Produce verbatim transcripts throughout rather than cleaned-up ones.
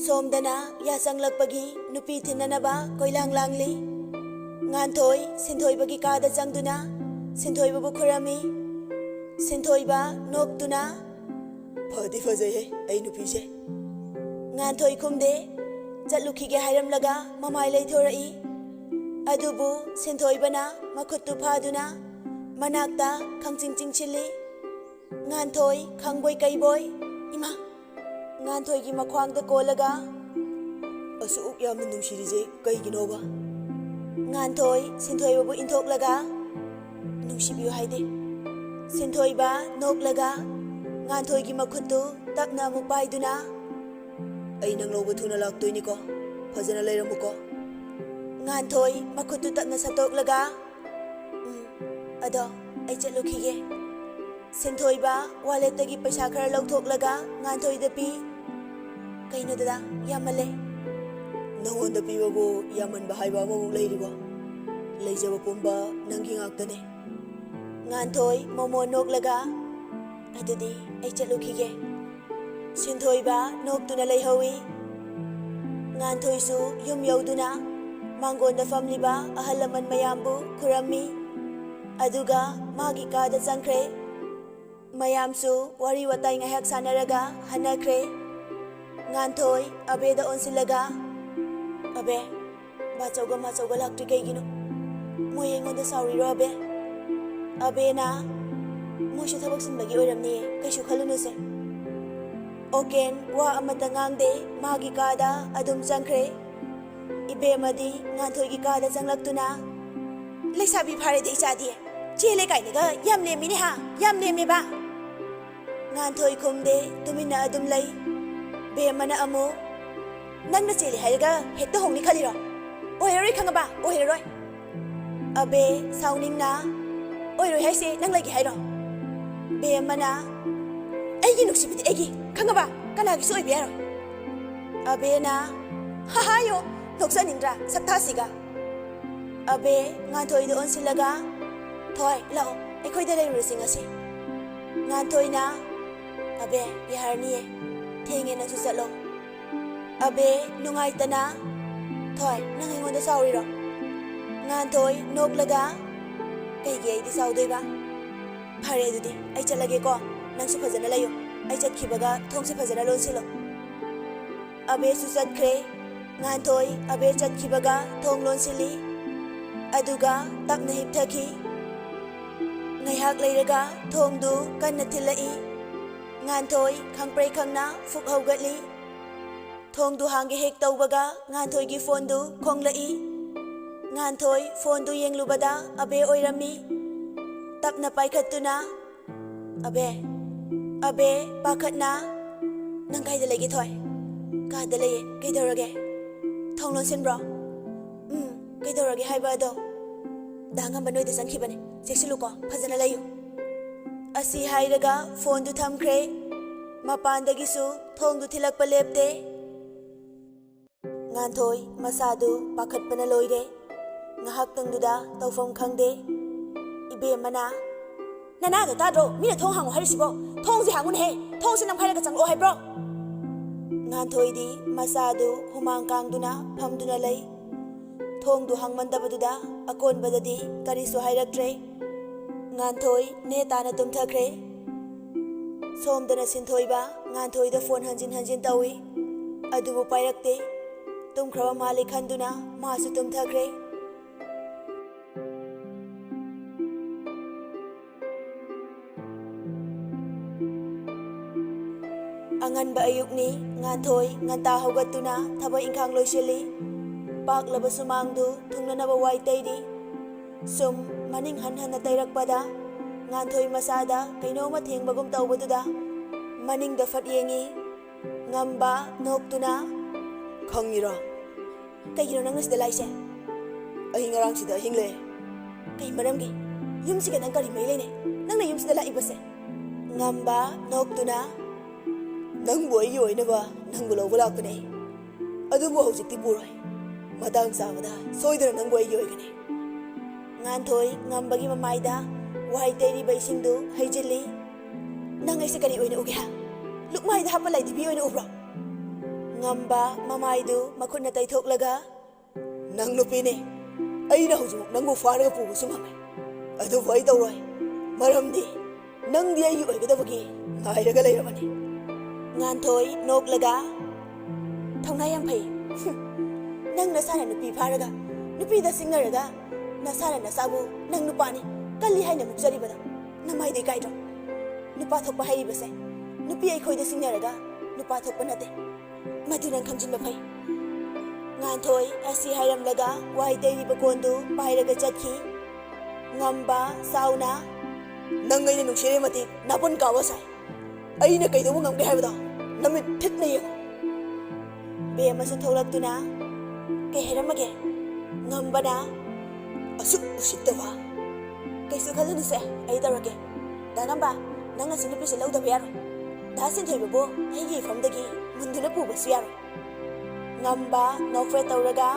ꯁꯣꯝꯗꯅ ꯌꯥꯆꯪꯂꯛꯄꯒꯤ ꯅꯨꯄꯤ ꯊꯤꯟꯅꯅꯕ ꯀꯣꯏꯂꯥꯡ ꯂꯥꯡꯂꯤ꯫ ꯉꯥꯟꯊꯣꯏ ꯁꯤꯟꯊꯣꯏꯕꯒꯤ ꯀꯥꯗ ꯆꯪꯗꯨꯅ ꯁꯤꯟꯊꯣꯏꯕꯕꯨ ꯈꯨꯔꯝꯃꯤ꯫ ꯁꯤꯟꯊꯣꯏꯕ ꯅꯣꯛꯇꯨꯅ, "ꯐꯗꯤ ꯐꯖꯩꯍꯦ ꯑꯩ ꯅꯨꯄꯤꯁꯦ꯫" ꯉꯥꯟꯊꯣꯏ ꯈꯨꯝꯗꯦ꯫ ꯆꯠꯂꯨꯈꯤꯒꯦ ꯍꯥꯏꯔꯝꯂꯒ ꯃꯃꯥꯏ ꯂꯩꯊꯣꯔꯛꯏ꯫ ꯑꯗꯨꯕꯨ ꯁꯤꯟꯊꯣꯏꯕꯅ ꯃꯈꯨꯠꯇꯨ ꯐꯥꯗꯨꯅ ꯃꯅꯥꯛꯇ ꯈꯪꯆꯤꯡ ꯆꯤꯡꯁꯤꯜꯂꯤ꯫ ꯉꯥꯟꯊꯣꯏ ꯈꯪꯕꯣꯏ ꯀꯩꯕꯣꯏ, "ꯏꯃꯥ!" ꯉꯥꯟꯊꯣꯏꯒꯤ ꯃꯈ꯭ꯋꯥꯡꯗ ꯀꯣꯜꯂꯒ, "ꯑꯁꯨꯛ ꯌꯥꯝꯅ ꯅꯨꯡꯁꯤꯔꯤꯁꯦ ꯀꯩꯒꯤꯅꯣꯕ?" ꯉꯥꯟꯊꯣꯏ ꯁꯤꯟꯊꯣꯏꯕꯕꯨ ꯏꯟꯊꯣꯛꯂꯒ, "ꯅꯨꯡꯁꯤꯕꯤꯌꯨ ꯍꯥꯏꯗꯦ꯫" ꯁꯤꯟꯊꯣꯏꯕ ꯅꯣꯛꯂꯒ ꯉꯥꯟꯊꯣꯏꯒꯤ ꯃꯈꯨꯠꯇꯨ ꯇꯞꯅ ꯑꯃꯨꯛ ꯄꯥꯏꯗꯨꯅ, "ꯑꯩ ꯅꯪ ꯂꯧꯕ ꯊꯨꯅ ꯂꯥꯛꯇꯣꯏꯅꯤꯀꯣ, ꯐꯖꯅ ꯂꯩꯔꯝꯃꯨꯀꯣ꯫" ꯉꯥꯟꯊꯣꯏ ꯃꯈꯨꯠꯇꯨ ꯇꯞꯅ ꯁꯠꯇꯣꯛꯂꯒ, "ꯎꯝ, ꯑꯗꯣ ꯑꯩ ꯆꯠꯂꯨꯈꯤꯒꯦ꯫" ꯁꯤꯟꯊꯣꯏꯕ ꯋꯥꯂꯦꯠꯇꯒꯤ ꯄꯩꯁꯥ ꯈꯔ ꯂꯧꯊꯣꯛꯂꯒ ꯉꯥꯟꯊꯣꯏꯗ ꯄꯤ꯫ "ꯀꯩꯅꯣ ꯗꯗꯥ, ꯌꯥꯝꯃꯜꯂꯦ꯫" "ꯅꯉꯣꯟꯗ ꯄꯤꯕꯕꯨ ꯌꯥꯝꯃꯟꯕ ꯍꯥꯏꯕ ꯑꯃꯃꯨꯛ ꯂꯩꯔꯤꯕꯣ? ꯂꯩꯖꯕ ꯄꯨꯝꯕ ꯅꯪꯒꯤ ꯉꯥꯛꯇꯅꯦ꯫" ꯉꯥꯟꯊꯣꯏ ꯃꯣꯃꯣꯟ ꯅꯣꯛꯂꯒ, "ꯑꯗꯨꯗꯤ ꯑꯩ ꯆꯠꯂꯨꯈꯤꯒꯦ꯫" ꯁꯤꯟꯊꯣꯏꯕ ꯅꯣꯛꯇꯨꯅ ꯂꯩꯍꯧꯏ꯫ ꯉꯥꯟꯊꯣꯏꯁꯨ ꯌꯨꯝ ꯌꯧꯗꯨꯅ ꯃꯥꯡꯒꯣꯟꯗ ꯐꯝꯂꯤꯕ ꯑꯍꯜ ꯂꯃꯟ ꯃꯌꯥꯝꯕꯨ ꯈꯨꯔꯝꯃꯤ꯫ ꯑꯗꯨꯒ ꯃꯥꯒꯤ ꯀꯥꯗ ꯆꯪꯈ꯭ꯔꯦ꯫ ꯃꯌꯥꯝꯁꯨ ꯋꯥꯔꯤ ꯋꯥꯇꯥꯏ ꯉꯥꯏꯍꯥꯛ ꯁꯥꯟꯅꯔꯒ ꯍꯟꯅꯈ꯭ꯔꯦ꯫ ꯉꯥꯟꯊꯣꯏ ꯑꯕꯦꯗ ꯑꯣꯟꯁꯤꯜꯂꯒ, "ꯑꯕꯦ, ꯕꯥꯆꯧꯒ ꯃꯥꯆꯧꯒ ꯂꯥꯛꯇ꯭ꯔꯤ ꯀꯩꯒꯤꯅꯣ? ꯃꯣꯏ ꯑꯩꯉꯣꯟꯗ ꯁꯥꯎꯔꯤꯔꯣ, ꯑꯕꯦ?" ꯑꯕꯦꯅ, "ꯃꯣꯏꯁꯨ ꯊꯕꯛ ꯆꯤꯟꯕꯒꯤ ꯑꯣꯏꯔꯝꯅꯤꯌꯦ, ꯀꯩꯁꯨ ꯈꯜꯂꯨꯅꯨꯁꯦ꯫" ꯑꯣꯀꯦꯟ ꯋꯥ ꯑꯃꯠꯇ ꯉꯥꯡꯗꯦ, ꯃꯥꯒꯤ ꯀꯥꯗ ꯑꯗꯨꯝ ꯆꯪꯈ꯭ꯔꯦ꯫ ꯏꯕꯦꯝꯃꯗꯤ ꯉꯥꯟꯊꯣꯏꯒꯤ ꯀꯥꯗ ꯆꯪꯂꯛꯇꯨꯅ, "ꯂꯩꯁꯥꯕꯤ ꯐꯥꯔꯦꯗ ꯏꯆꯥꯗꯤ, ꯆꯦꯜꯂꯦ ꯀꯥꯏꯅꯒ ꯌꯥꯝ ꯂꯦꯝꯃꯤꯅꯦ ꯍꯥ, ꯌꯥꯝ ꯂꯦꯝꯃꯦꯕ꯫" ꯉꯥꯟꯊꯣꯏ ꯈꯨꯝꯗꯦ, ꯇꯨꯃꯤꯟꯅ ꯑꯗꯨꯝ ꯂꯩ꯫ ꯕꯦꯝꯃꯅ ꯑꯃꯨꯛ, "ꯅꯪꯅ ꯆꯦꯜꯂꯦ ꯍꯥꯏꯔꯒ ꯍꯦꯛꯇ ꯍꯣꯡꯅꯤ ꯈꯜꯂꯤꯔꯣ? ꯑꯣꯏꯔꯔꯣꯏ ꯈꯪꯉꯕ, ꯑꯣꯏꯔꯔꯣꯏ꯫" ꯑꯕꯦ ꯁꯥꯎꯅꯤꯡꯅ, "ꯑꯣꯏꯔꯣꯏ ꯍꯥꯏꯁꯦ ꯅꯪ ꯂꯩꯒꯦ ꯍꯥꯏꯔꯣ?" ꯕꯦꯝꯃꯅ, "ꯑꯩꯒꯤ ꯅꯨꯡꯁꯤꯕꯗꯤ ꯑꯩꯒꯤ, ꯈꯪꯉꯕ? ꯀꯅꯥꯒꯤꯁꯨ ꯑꯣꯏꯕ ꯌꯥꯔꯣꯏ꯫" ꯑꯕꯦꯅ, "ꯍꯥꯍꯥꯌꯣ, ꯅꯣꯛꯆꯅꯤꯡꯗ꯭ꯔꯥ ꯁꯛꯇꯥꯁꯤꯒ?" ꯑꯕꯦ ꯉꯥꯟꯊꯣꯏꯗ ꯑꯣꯟꯁꯤꯜꯂꯒ, "ꯊꯣꯏ, ꯂꯥꯛꯑꯣ, ꯑꯩꯈꯣꯏꯗ ꯂꯩꯔꯨꯔꯁꯤ ꯉꯁꯤ꯫" ꯉꯥꯟꯊꯣꯏꯅ, "ꯑꯕꯦ, ꯌꯥꯔꯅꯤꯌꯦ, ꯊꯦꯡꯉꯦ, ꯅꯪꯁꯨ ꯆꯠꯂꯣ꯫" ꯑꯕꯦ, ꯅꯨꯡꯉꯥꯏꯇꯅ꯫ "ꯊꯣꯏ, ꯅꯪ ꯑꯩꯉꯣꯟꯗ ꯁꯥꯎꯔꯤꯔꯣ?" ꯉꯥꯟꯊꯣꯏ, ꯅꯣꯛꯂꯒ, "ꯀꯩꯒꯤ ꯑꯩꯗꯤ ꯁꯥꯎꯗꯣꯏꯕ? ꯐꯔꯦ, ꯑꯗꯨꯗꯤ ꯑꯩ ꯆꯠꯂꯒꯦꯀꯣ꯫ ꯅꯪꯁꯨ ꯐꯖꯅ ꯂꯩꯌꯨ꯫ ꯑꯩ ꯆꯠꯈꯤꯕꯒ ꯊꯣꯡꯁꯦ ꯐꯖꯅ ꯂꯣꯟꯁꯤꯜꯂꯨ꯫" ꯑꯕꯦꯁꯨ ꯆꯠꯈ꯭ꯔꯦ꯫ ꯉꯥꯟꯊꯣꯏ ꯑꯕꯦ ꯆꯠꯈꯤꯕꯒ ꯊꯣꯡ ꯂꯣꯟꯁꯤꯜꯂꯤ꯫ ꯑꯗꯨꯒ ꯇꯞꯅ ꯍꯤꯞꯊꯈꯤ꯫ ꯉꯥꯏꯍꯥꯛ ꯂꯩꯔꯒ ꯊꯣꯡꯗꯨ ꯀꯟꯅ ꯊꯤꯜꯂꯛꯏ꯫ ꯉꯥꯟꯊꯣꯏ ꯈꯪꯄ꯭ꯔꯩ ꯈꯪꯅ ꯐꯨꯛ ꯍꯧꯒꯠꯂꯤ꯫ ꯊꯣꯡꯗꯨ ꯍꯥꯡꯒꯦ ꯍꯦꯛ ꯇꯧꯕꯒ ꯉꯥꯟꯊꯣꯏꯒꯤ ꯐꯣꯟꯗꯨ ꯈꯣꯡꯂꯛꯏ꯫ ꯉꯥꯟꯊꯣꯏ ꯐꯣꯟꯗꯨ ꯌꯦꯡꯂꯨꯕꯗ ꯑꯕꯦ ꯑꯣꯏꯔꯝꯃꯤ꯫ ꯇꯞꯅ ꯄꯥꯏꯈꯠꯇꯨꯅ, "ꯑꯕꯦ, ꯑꯕꯦ, ꯄꯥꯈꯠꯅ, ꯅꯪ ꯀꯥꯏꯗ ꯂꯩꯒꯦ, ꯊꯣꯏ?" "ꯀꯥꯗ ꯂꯩꯌꯦ꯫ ꯀꯩꯗꯧꯔꯒꯦ? ꯊꯣꯡ ꯂꯣꯟꯁꯤꯟꯕ꯭ꯔꯣ?" "ꯎꯝ, ꯀꯩꯗꯧꯔꯒꯦ ꯍꯥꯏꯕ ꯑꯗꯣ?" "ꯗꯥ ꯉꯝꯕ ꯅꯣꯏꯗ ꯆꯪꯈꯤꯕꯅꯦ꯫ ꯆꯦꯛꯁꯤꯜꯂꯨꯀꯣ, ꯐꯖꯅ ꯂꯩꯌꯨ꯫" ꯑꯁꯤ ꯍꯥꯏꯔꯒ ꯐꯣꯟꯗꯨ ꯊꯝꯈ꯭ꯔꯦ꯫ ꯃꯄꯥꯟꯗꯒꯤꯁꯨ ꯊꯣꯡꯗꯨ ꯊꯤꯜꯂꯛꯄ ꯂꯦꯞꯇꯦ꯫ ꯉꯥꯟꯊꯣꯏ ꯃꯁꯥꯗꯨ ꯄꯥꯈꯠꯄꯅ ꯂꯣꯏꯔꯦ꯫ ꯉꯥꯏꯍꯥꯛꯇꯪꯗꯨꯗ ꯇꯧꯐꯝ ꯈꯪꯗꯦ꯫ ꯏꯕꯦꯝꯃꯅ, "ꯅꯅꯥꯗꯣ ꯇꯥꯗ꯭ꯔꯣ? ꯃꯤꯅ ꯊꯣꯡ ꯍꯥꯡꯉꯨ ꯍꯥꯏꯔꯤꯁꯤꯕꯣ? ꯊꯣꯡꯁꯦ ꯍꯥꯡꯉꯨꯅꯦꯍꯦ! ꯊꯣꯡꯁꯦ ꯅꯝꯈꯥꯏꯔꯒ ꯆꯪꯂꯛꯑꯣ ꯍꯥꯏꯕ꯭ꯔꯣ?" ꯉꯥꯟꯊꯣꯏꯗꯤ ꯃꯁꯥꯗꯨ ꯍꯨꯃꯥꯡ ꯀꯥꯡꯗꯨꯅ ꯐꯝꯗꯨꯅ ꯂꯩ꯫ ꯊꯣꯡꯗꯨ ꯍꯥꯡꯃꯟꯗꯕꯗꯨꯗ ꯑꯀꯣꯟꯕꯗꯗꯤ ꯀꯔꯤꯁꯨ ꯍꯥꯏꯔꯛꯇ꯭ꯔꯦ꯫ ꯉꯥꯟꯊꯣꯏ ꯅꯦ ꯇꯥꯅ ꯇꯨꯝꯊꯈ꯭ꯔꯦ꯫ ꯁꯣꯝꯗꯅ ꯁꯤꯟꯊꯣꯏꯕ ꯉꯥꯟꯊꯣꯏꯗ ꯐꯣꯟ ꯍꯟꯖꯤꯟ ꯍꯟꯖꯤꯟ ꯇꯧꯏ꯫ ꯑꯗꯨꯕꯨ ꯄꯥꯏꯔꯛꯇꯦ꯫ ꯇꯨꯝꯈ꯭ꯔꯕ ꯃꯥꯜꯂꯤ ꯈꯟꯗꯨꯅ ꯃꯥꯁꯨ ꯇꯨꯝꯊꯈ꯭ꯔꯦ꯫ ꯑꯉꯟꯕ ꯑꯌꯨꯛꯅꯤ꯫ ꯉꯥꯟꯊꯣꯏ ꯉꯟꯇꯥ ꯍꯧꯒꯠꯇꯨꯅ ꯊꯕꯛ ꯏꯪꯈꯥꯡ ꯂꯣꯏꯁꯤꯜꯂꯤ꯫ ꯄꯥꯛꯂꯕ ꯁꯨꯃꯥꯡꯗꯨ ꯊꯨꯡꯅꯅꯕ ꯋꯥꯏ ꯇꯩꯔꯤ꯫ ꯁꯨꯝ ꯃꯅꯤꯡ ꯍꯟ ꯍꯟꯅ ꯇꯩꯔꯛꯄꯗ ꯉꯥꯟꯊꯣꯏ ꯃꯁꯥꯗ ꯀꯩꯅꯣꯝꯃ ꯊꯦꯡꯕꯒꯨꯝ ꯇꯧꯕꯗꯨꯗ ꯃꯅꯤꯡꯗ ꯐꯠ ꯌꯦꯡꯉꯤ꯫ ꯉꯝꯕ ꯅꯣꯛꯇꯨꯅ, "ꯈꯪꯉꯤꯔꯣ?" "ꯀꯩꯒꯤꯅꯣ ꯅꯪꯅ ꯁꯤꯗ ꯂꯥꯛꯏꯁꯦ?" "ꯑꯩ ꯉꯔꯥꯡꯁꯤꯗ ꯑꯍꯤꯡ ꯂꯩ꯫" "ꯀꯩ ꯃꯔꯝꯒꯤ? ꯌꯨꯝꯁꯤꯒ ꯅꯪ ꯀꯔꯤ ꯃꯔꯤ ꯂꯩꯅꯩ? ꯅꯪꯅ ꯌꯨꯝꯁꯤꯗ ꯂꯥꯛꯏꯕꯁꯦ?" ꯉꯝꯕ ꯅꯣꯛꯇꯨꯅ, "ꯅꯪꯕꯨ ꯑꯩꯒꯤ ꯑꯣꯏꯅꯕ ꯅꯪꯕꯨ ꯂꯧꯕ ꯂꯥꯛꯄꯅꯦ꯫ ꯑꯗꯨꯕꯨ ꯍꯧꯖꯤꯛꯇꯤ ꯄꯨꯔꯣꯏ꯫ ꯃꯇꯥꯡ ꯆꯥꯕꯗ ꯁꯣꯏꯗꯅ ꯅꯪꯕꯨ ꯑꯩꯒꯤ ꯑꯣꯏꯒꯅꯤ꯫" ꯉꯥꯟꯊꯣꯏ ꯉꯝꯕꯒꯤ ꯃꯃꯥꯏꯗ ꯋꯥꯍꯩ ꯇꯩꯔꯤꯕ ꯏꯁꯤꯡꯗꯨ ꯍꯩꯖꯤꯜꯂꯤ꯫ "ꯅꯪ ꯑꯩꯁꯦ ꯀꯔꯤ ꯑꯣꯏꯅ ꯎꯒꯦ, ꯍꯥ? ꯂꯨꯛꯃꯥꯏꯗ ꯍꯥꯞꯄ ꯂꯥꯏꯙꯤꯕꯤ ꯑꯣꯏꯅ ꯎꯕ꯭ꯔꯣ?" ꯉꯝꯕ ꯃꯃꯥꯏꯗꯨ ꯃꯈꯨꯠꯅ ꯇꯩꯊꯣꯛꯂꯒ, "ꯅꯪ ꯅꯨꯄꯤꯅꯦ꯫ ꯑꯩꯅ ꯍꯧꯖꯤꯛꯃꯛ ꯅꯪꯕꯨ ꯐꯥꯔꯒ ꯄꯨꯕꯁꯨ ꯉꯝꯃꯦ꯫ ꯑꯗꯨꯕꯨ ꯑꯩ ꯇꯧꯔꯣꯏ꯫ ꯃꯔꯝꯗꯤ ꯅꯪꯗꯤ ꯑꯩꯒꯤ ꯑꯣꯏꯒꯗꯕꯒꯤ ꯉꯥꯏꯔꯒ ꯂꯩꯔꯕꯅꯤ꯫" ꯉꯥꯟꯊꯣꯏ ꯅꯣꯛꯂꯒ, "ꯊꯧꯅꯥ ꯌꯥꯝ ꯐꯩ꯫ ꯍꯨꯝ, ꯅꯪ ꯅꯁꯥꯅ ꯅꯨꯄꯤ ꯐꯥꯔꯒ, ꯅꯨꯄꯤꯗ ꯁꯤꯡꯅꯔꯒ, ꯅꯁꯥꯅ ꯅꯁꯥꯕꯨ ꯅꯪ ꯅꯨꯄꯥꯅꯤ, ꯀꯜꯂꯤ ꯍꯥꯏꯅ ꯃꯨꯛꯆꯔꯤꯕꯗꯣ ꯅꯃꯥꯏꯗ ꯏꯀꯥꯏꯗ꯭ꯔꯣ? ꯅꯨꯄꯥ ꯊꯣꯛꯄ ꯍꯥꯏꯔꯤꯕꯁꯦ ꯅꯨꯄꯤ ꯑꯩꯈꯣꯏꯗ ꯁꯤꯡꯅꯔꯒ ꯅꯨꯄꯥ ꯊꯣꯛꯄ ꯅꯠꯇꯦ꯫" ꯃꯗꯨ ꯅꯪ ꯈꯪꯖꯤꯟꯕ ꯐꯩ꯫ ꯉꯥꯟꯊꯣꯏ ꯑꯁꯤ ꯍꯥꯏꯔꯝꯂꯒ ꯋꯥꯏ ꯇꯩꯔꯤꯕ ꯀꯣꯟꯗꯨ ꯄꯥꯏꯔꯒ ꯆꯠꯈꯤ꯫ ꯉꯝꯕ ꯆꯥꯎꯅ, "ꯅꯪ ꯑꯩꯅ ꯅꯨꯡꯁꯤꯔꯦ ꯃꯇꯤꯛ ꯅꯥꯄꯨꯟ ꯀꯥꯕ ꯁꯥꯏ꯫ ꯑꯩꯅ ꯀꯩꯗꯧꯕ ꯉꯝꯒꯦ ꯍꯥꯏꯕꯗꯣ ꯅꯃꯤꯠ ꯊꯤꯠꯅ ꯌꯦꯡꯉꯨ꯫" ꯕꯦꯝ ꯑꯃꯁꯨ ꯊꯣꯛꯂꯛꯇꯨꯅ, "ꯀꯩ ꯍꯥꯏꯔꯝꯃꯒꯦ?" ꯉꯝꯕꯅ, "ꯑꯁꯨꯛ ꯎꯁꯤꯠꯇꯕ꯫" "ꯀꯩꯁꯨ ꯈꯜꯂꯨꯅꯨꯁꯦ, ꯑꯩ ꯇꯧꯔꯒꯦ꯫ ꯗꯥ ꯉꯝꯕ, ꯅꯪ ꯑꯁꯤ ꯅꯨꯄꯤꯁꯦ ꯂꯧꯗꯕ ꯌꯥꯔꯣꯏ꯫ ꯗꯥ ꯁꯤꯟꯊꯣꯏꯕꯕꯨ ꯑꯩꯒꯤ ꯏꯐꯝꯗꯒꯤ ꯃꯨꯟꯗꯨꯅ ꯄꯨꯕꯁꯨ ꯌꯥꯔꯣꯏ꯫" ꯉꯝꯕ ꯅꯣꯛꯐꯦꯠ ꯇꯧꯔꯒ,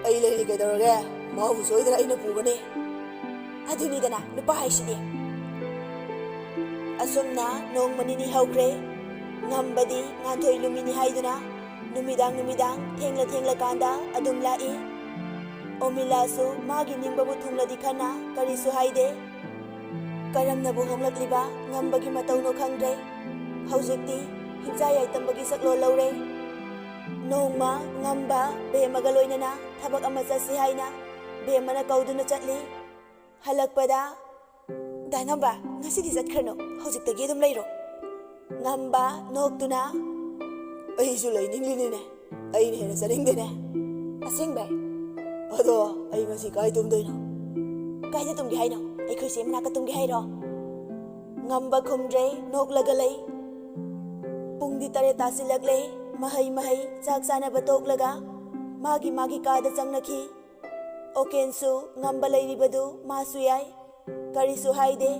"ꯑꯩ ꯂꯩꯔꯤ ꯀꯩꯗꯧꯔꯒꯦ? ꯃꯥꯕꯨ ꯁꯣꯏꯗꯅ ꯑꯩꯅ ꯄꯨꯒꯅꯤ꯫" ꯑꯗꯨꯅꯤꯗꯅ ꯅꯨꯄꯥ ꯍꯥꯏꯁꯤꯗꯤ꯫ ꯑꯁꯨꯝꯅ ꯅꯣꯡꯃ ꯅꯤꯅꯤ ꯍꯧꯈ꯭ꯔꯦ꯫ ꯉꯝꯕꯗꯤ ꯉꯥꯟꯊꯣꯏ ꯂꯨꯝꯃꯤꯅꯤ ꯍꯥꯏꯗꯨꯅ ꯅꯨꯃꯤꯗꯥꯡ ꯅꯨꯃꯤꯗꯥꯡ ꯊꯦꯡꯂ ꯊꯦꯡꯂꯀꯥꯟꯗ ꯑꯗꯨꯝ ꯂꯥꯛꯏ꯫ ꯑꯣꯃꯤꯂꯥꯁꯨ ꯃꯥꯒꯤ ꯅꯤꯡꯕꯕꯨ ꯊꯨꯡꯂꯗꯤ ꯈꯟꯅ ꯀꯔꯤꯁꯨ ꯍꯥꯏꯗꯦ꯫ ꯀꯔꯝꯅꯕꯨ ꯍꯣꯡꯂꯛꯂꯤꯕ ꯉꯝꯕꯒꯤ ꯃꯇꯧꯅꯣ ꯈꯪꯗ꯭ꯔꯦ꯫ ꯍꯧꯖꯤꯛꯇꯤ ꯍꯤꯡꯆꯥ ꯌꯥꯏꯇꯝꯕꯒꯤ ꯁꯛꯂꯣꯟ ꯂꯧꯔꯦ꯫ ꯅꯣꯡꯃ ꯉꯝꯕ ꯕꯦꯝꯃꯒ ꯂꯣꯏꯅꯅ ꯊꯕꯛ ꯑꯃ ꯆꯠꯁꯤ ꯍꯥꯏꯅ ꯕꯦꯝꯃꯅ ꯀꯧꯗꯨꯅ ꯆꯠꯂꯤ꯫ ꯍꯜꯂꯛꯄꯗ, "ꯗꯥ ꯉꯝꯕ, ꯉꯁꯤꯗꯤ ꯆꯠꯈ꯭ꯔꯅꯨ, ꯍꯧꯖꯤꯛꯇꯒꯤ ꯑꯗꯨꯝ ꯂꯩꯔꯣ꯫" ꯉꯝꯕ ꯅꯣꯛꯇꯨꯅ, "ꯑꯩꯁꯨ ꯂꯩꯅꯤꯡꯂꯤꯅꯤꯅꯦ, ꯑꯩꯅ ꯍꯦꯟꯅ ꯆꯠꯅꯤꯡꯗꯦꯅꯦ꯫" "ꯑꯁꯦꯡꯕꯩ?" "ꯑꯗꯣ ꯑꯩ ꯉꯁꯤ ꯀꯥꯏ ꯇꯨꯝꯗꯣꯏꯅꯣ?" "ꯀꯥꯏꯗ ꯇꯨꯝꯒꯦ ꯍꯥꯏꯅꯣ? ꯑꯩꯈꯣꯏ ꯆꯦ ꯃꯅꯥꯛꯇ ꯇꯨꯝꯒꯦ ꯍꯥꯏꯔꯣ?" ꯉꯝꯕ ꯈꯨꯝꯗ꯭ꯔꯦ, ꯅꯣꯛꯂꯒ ꯂꯩ꯫ ꯄꯨꯡꯗꯤ ꯇꯔꯦꯠ ꯇꯥꯁꯤꯜꯂꯛꯂꯦ꯫ ꯃꯍꯩ ꯃꯍꯩ ꯆꯥꯛ ꯆꯥꯅꯕ ꯇꯣꯛꯂꯒ ꯃꯥꯒꯤ ꯃꯥꯒꯤ ꯀꯥꯗ ꯆꯪꯅꯈꯤ꯫ ꯑꯣꯀꯦꯟꯁꯨ ꯉꯝꯕ ꯂꯩꯔꯤꯕꯗꯨ ꯃꯥꯁꯨ ꯌꯥꯏ꯫ ꯀꯔꯤꯁꯨ ꯍꯥꯏꯗꯦ꯫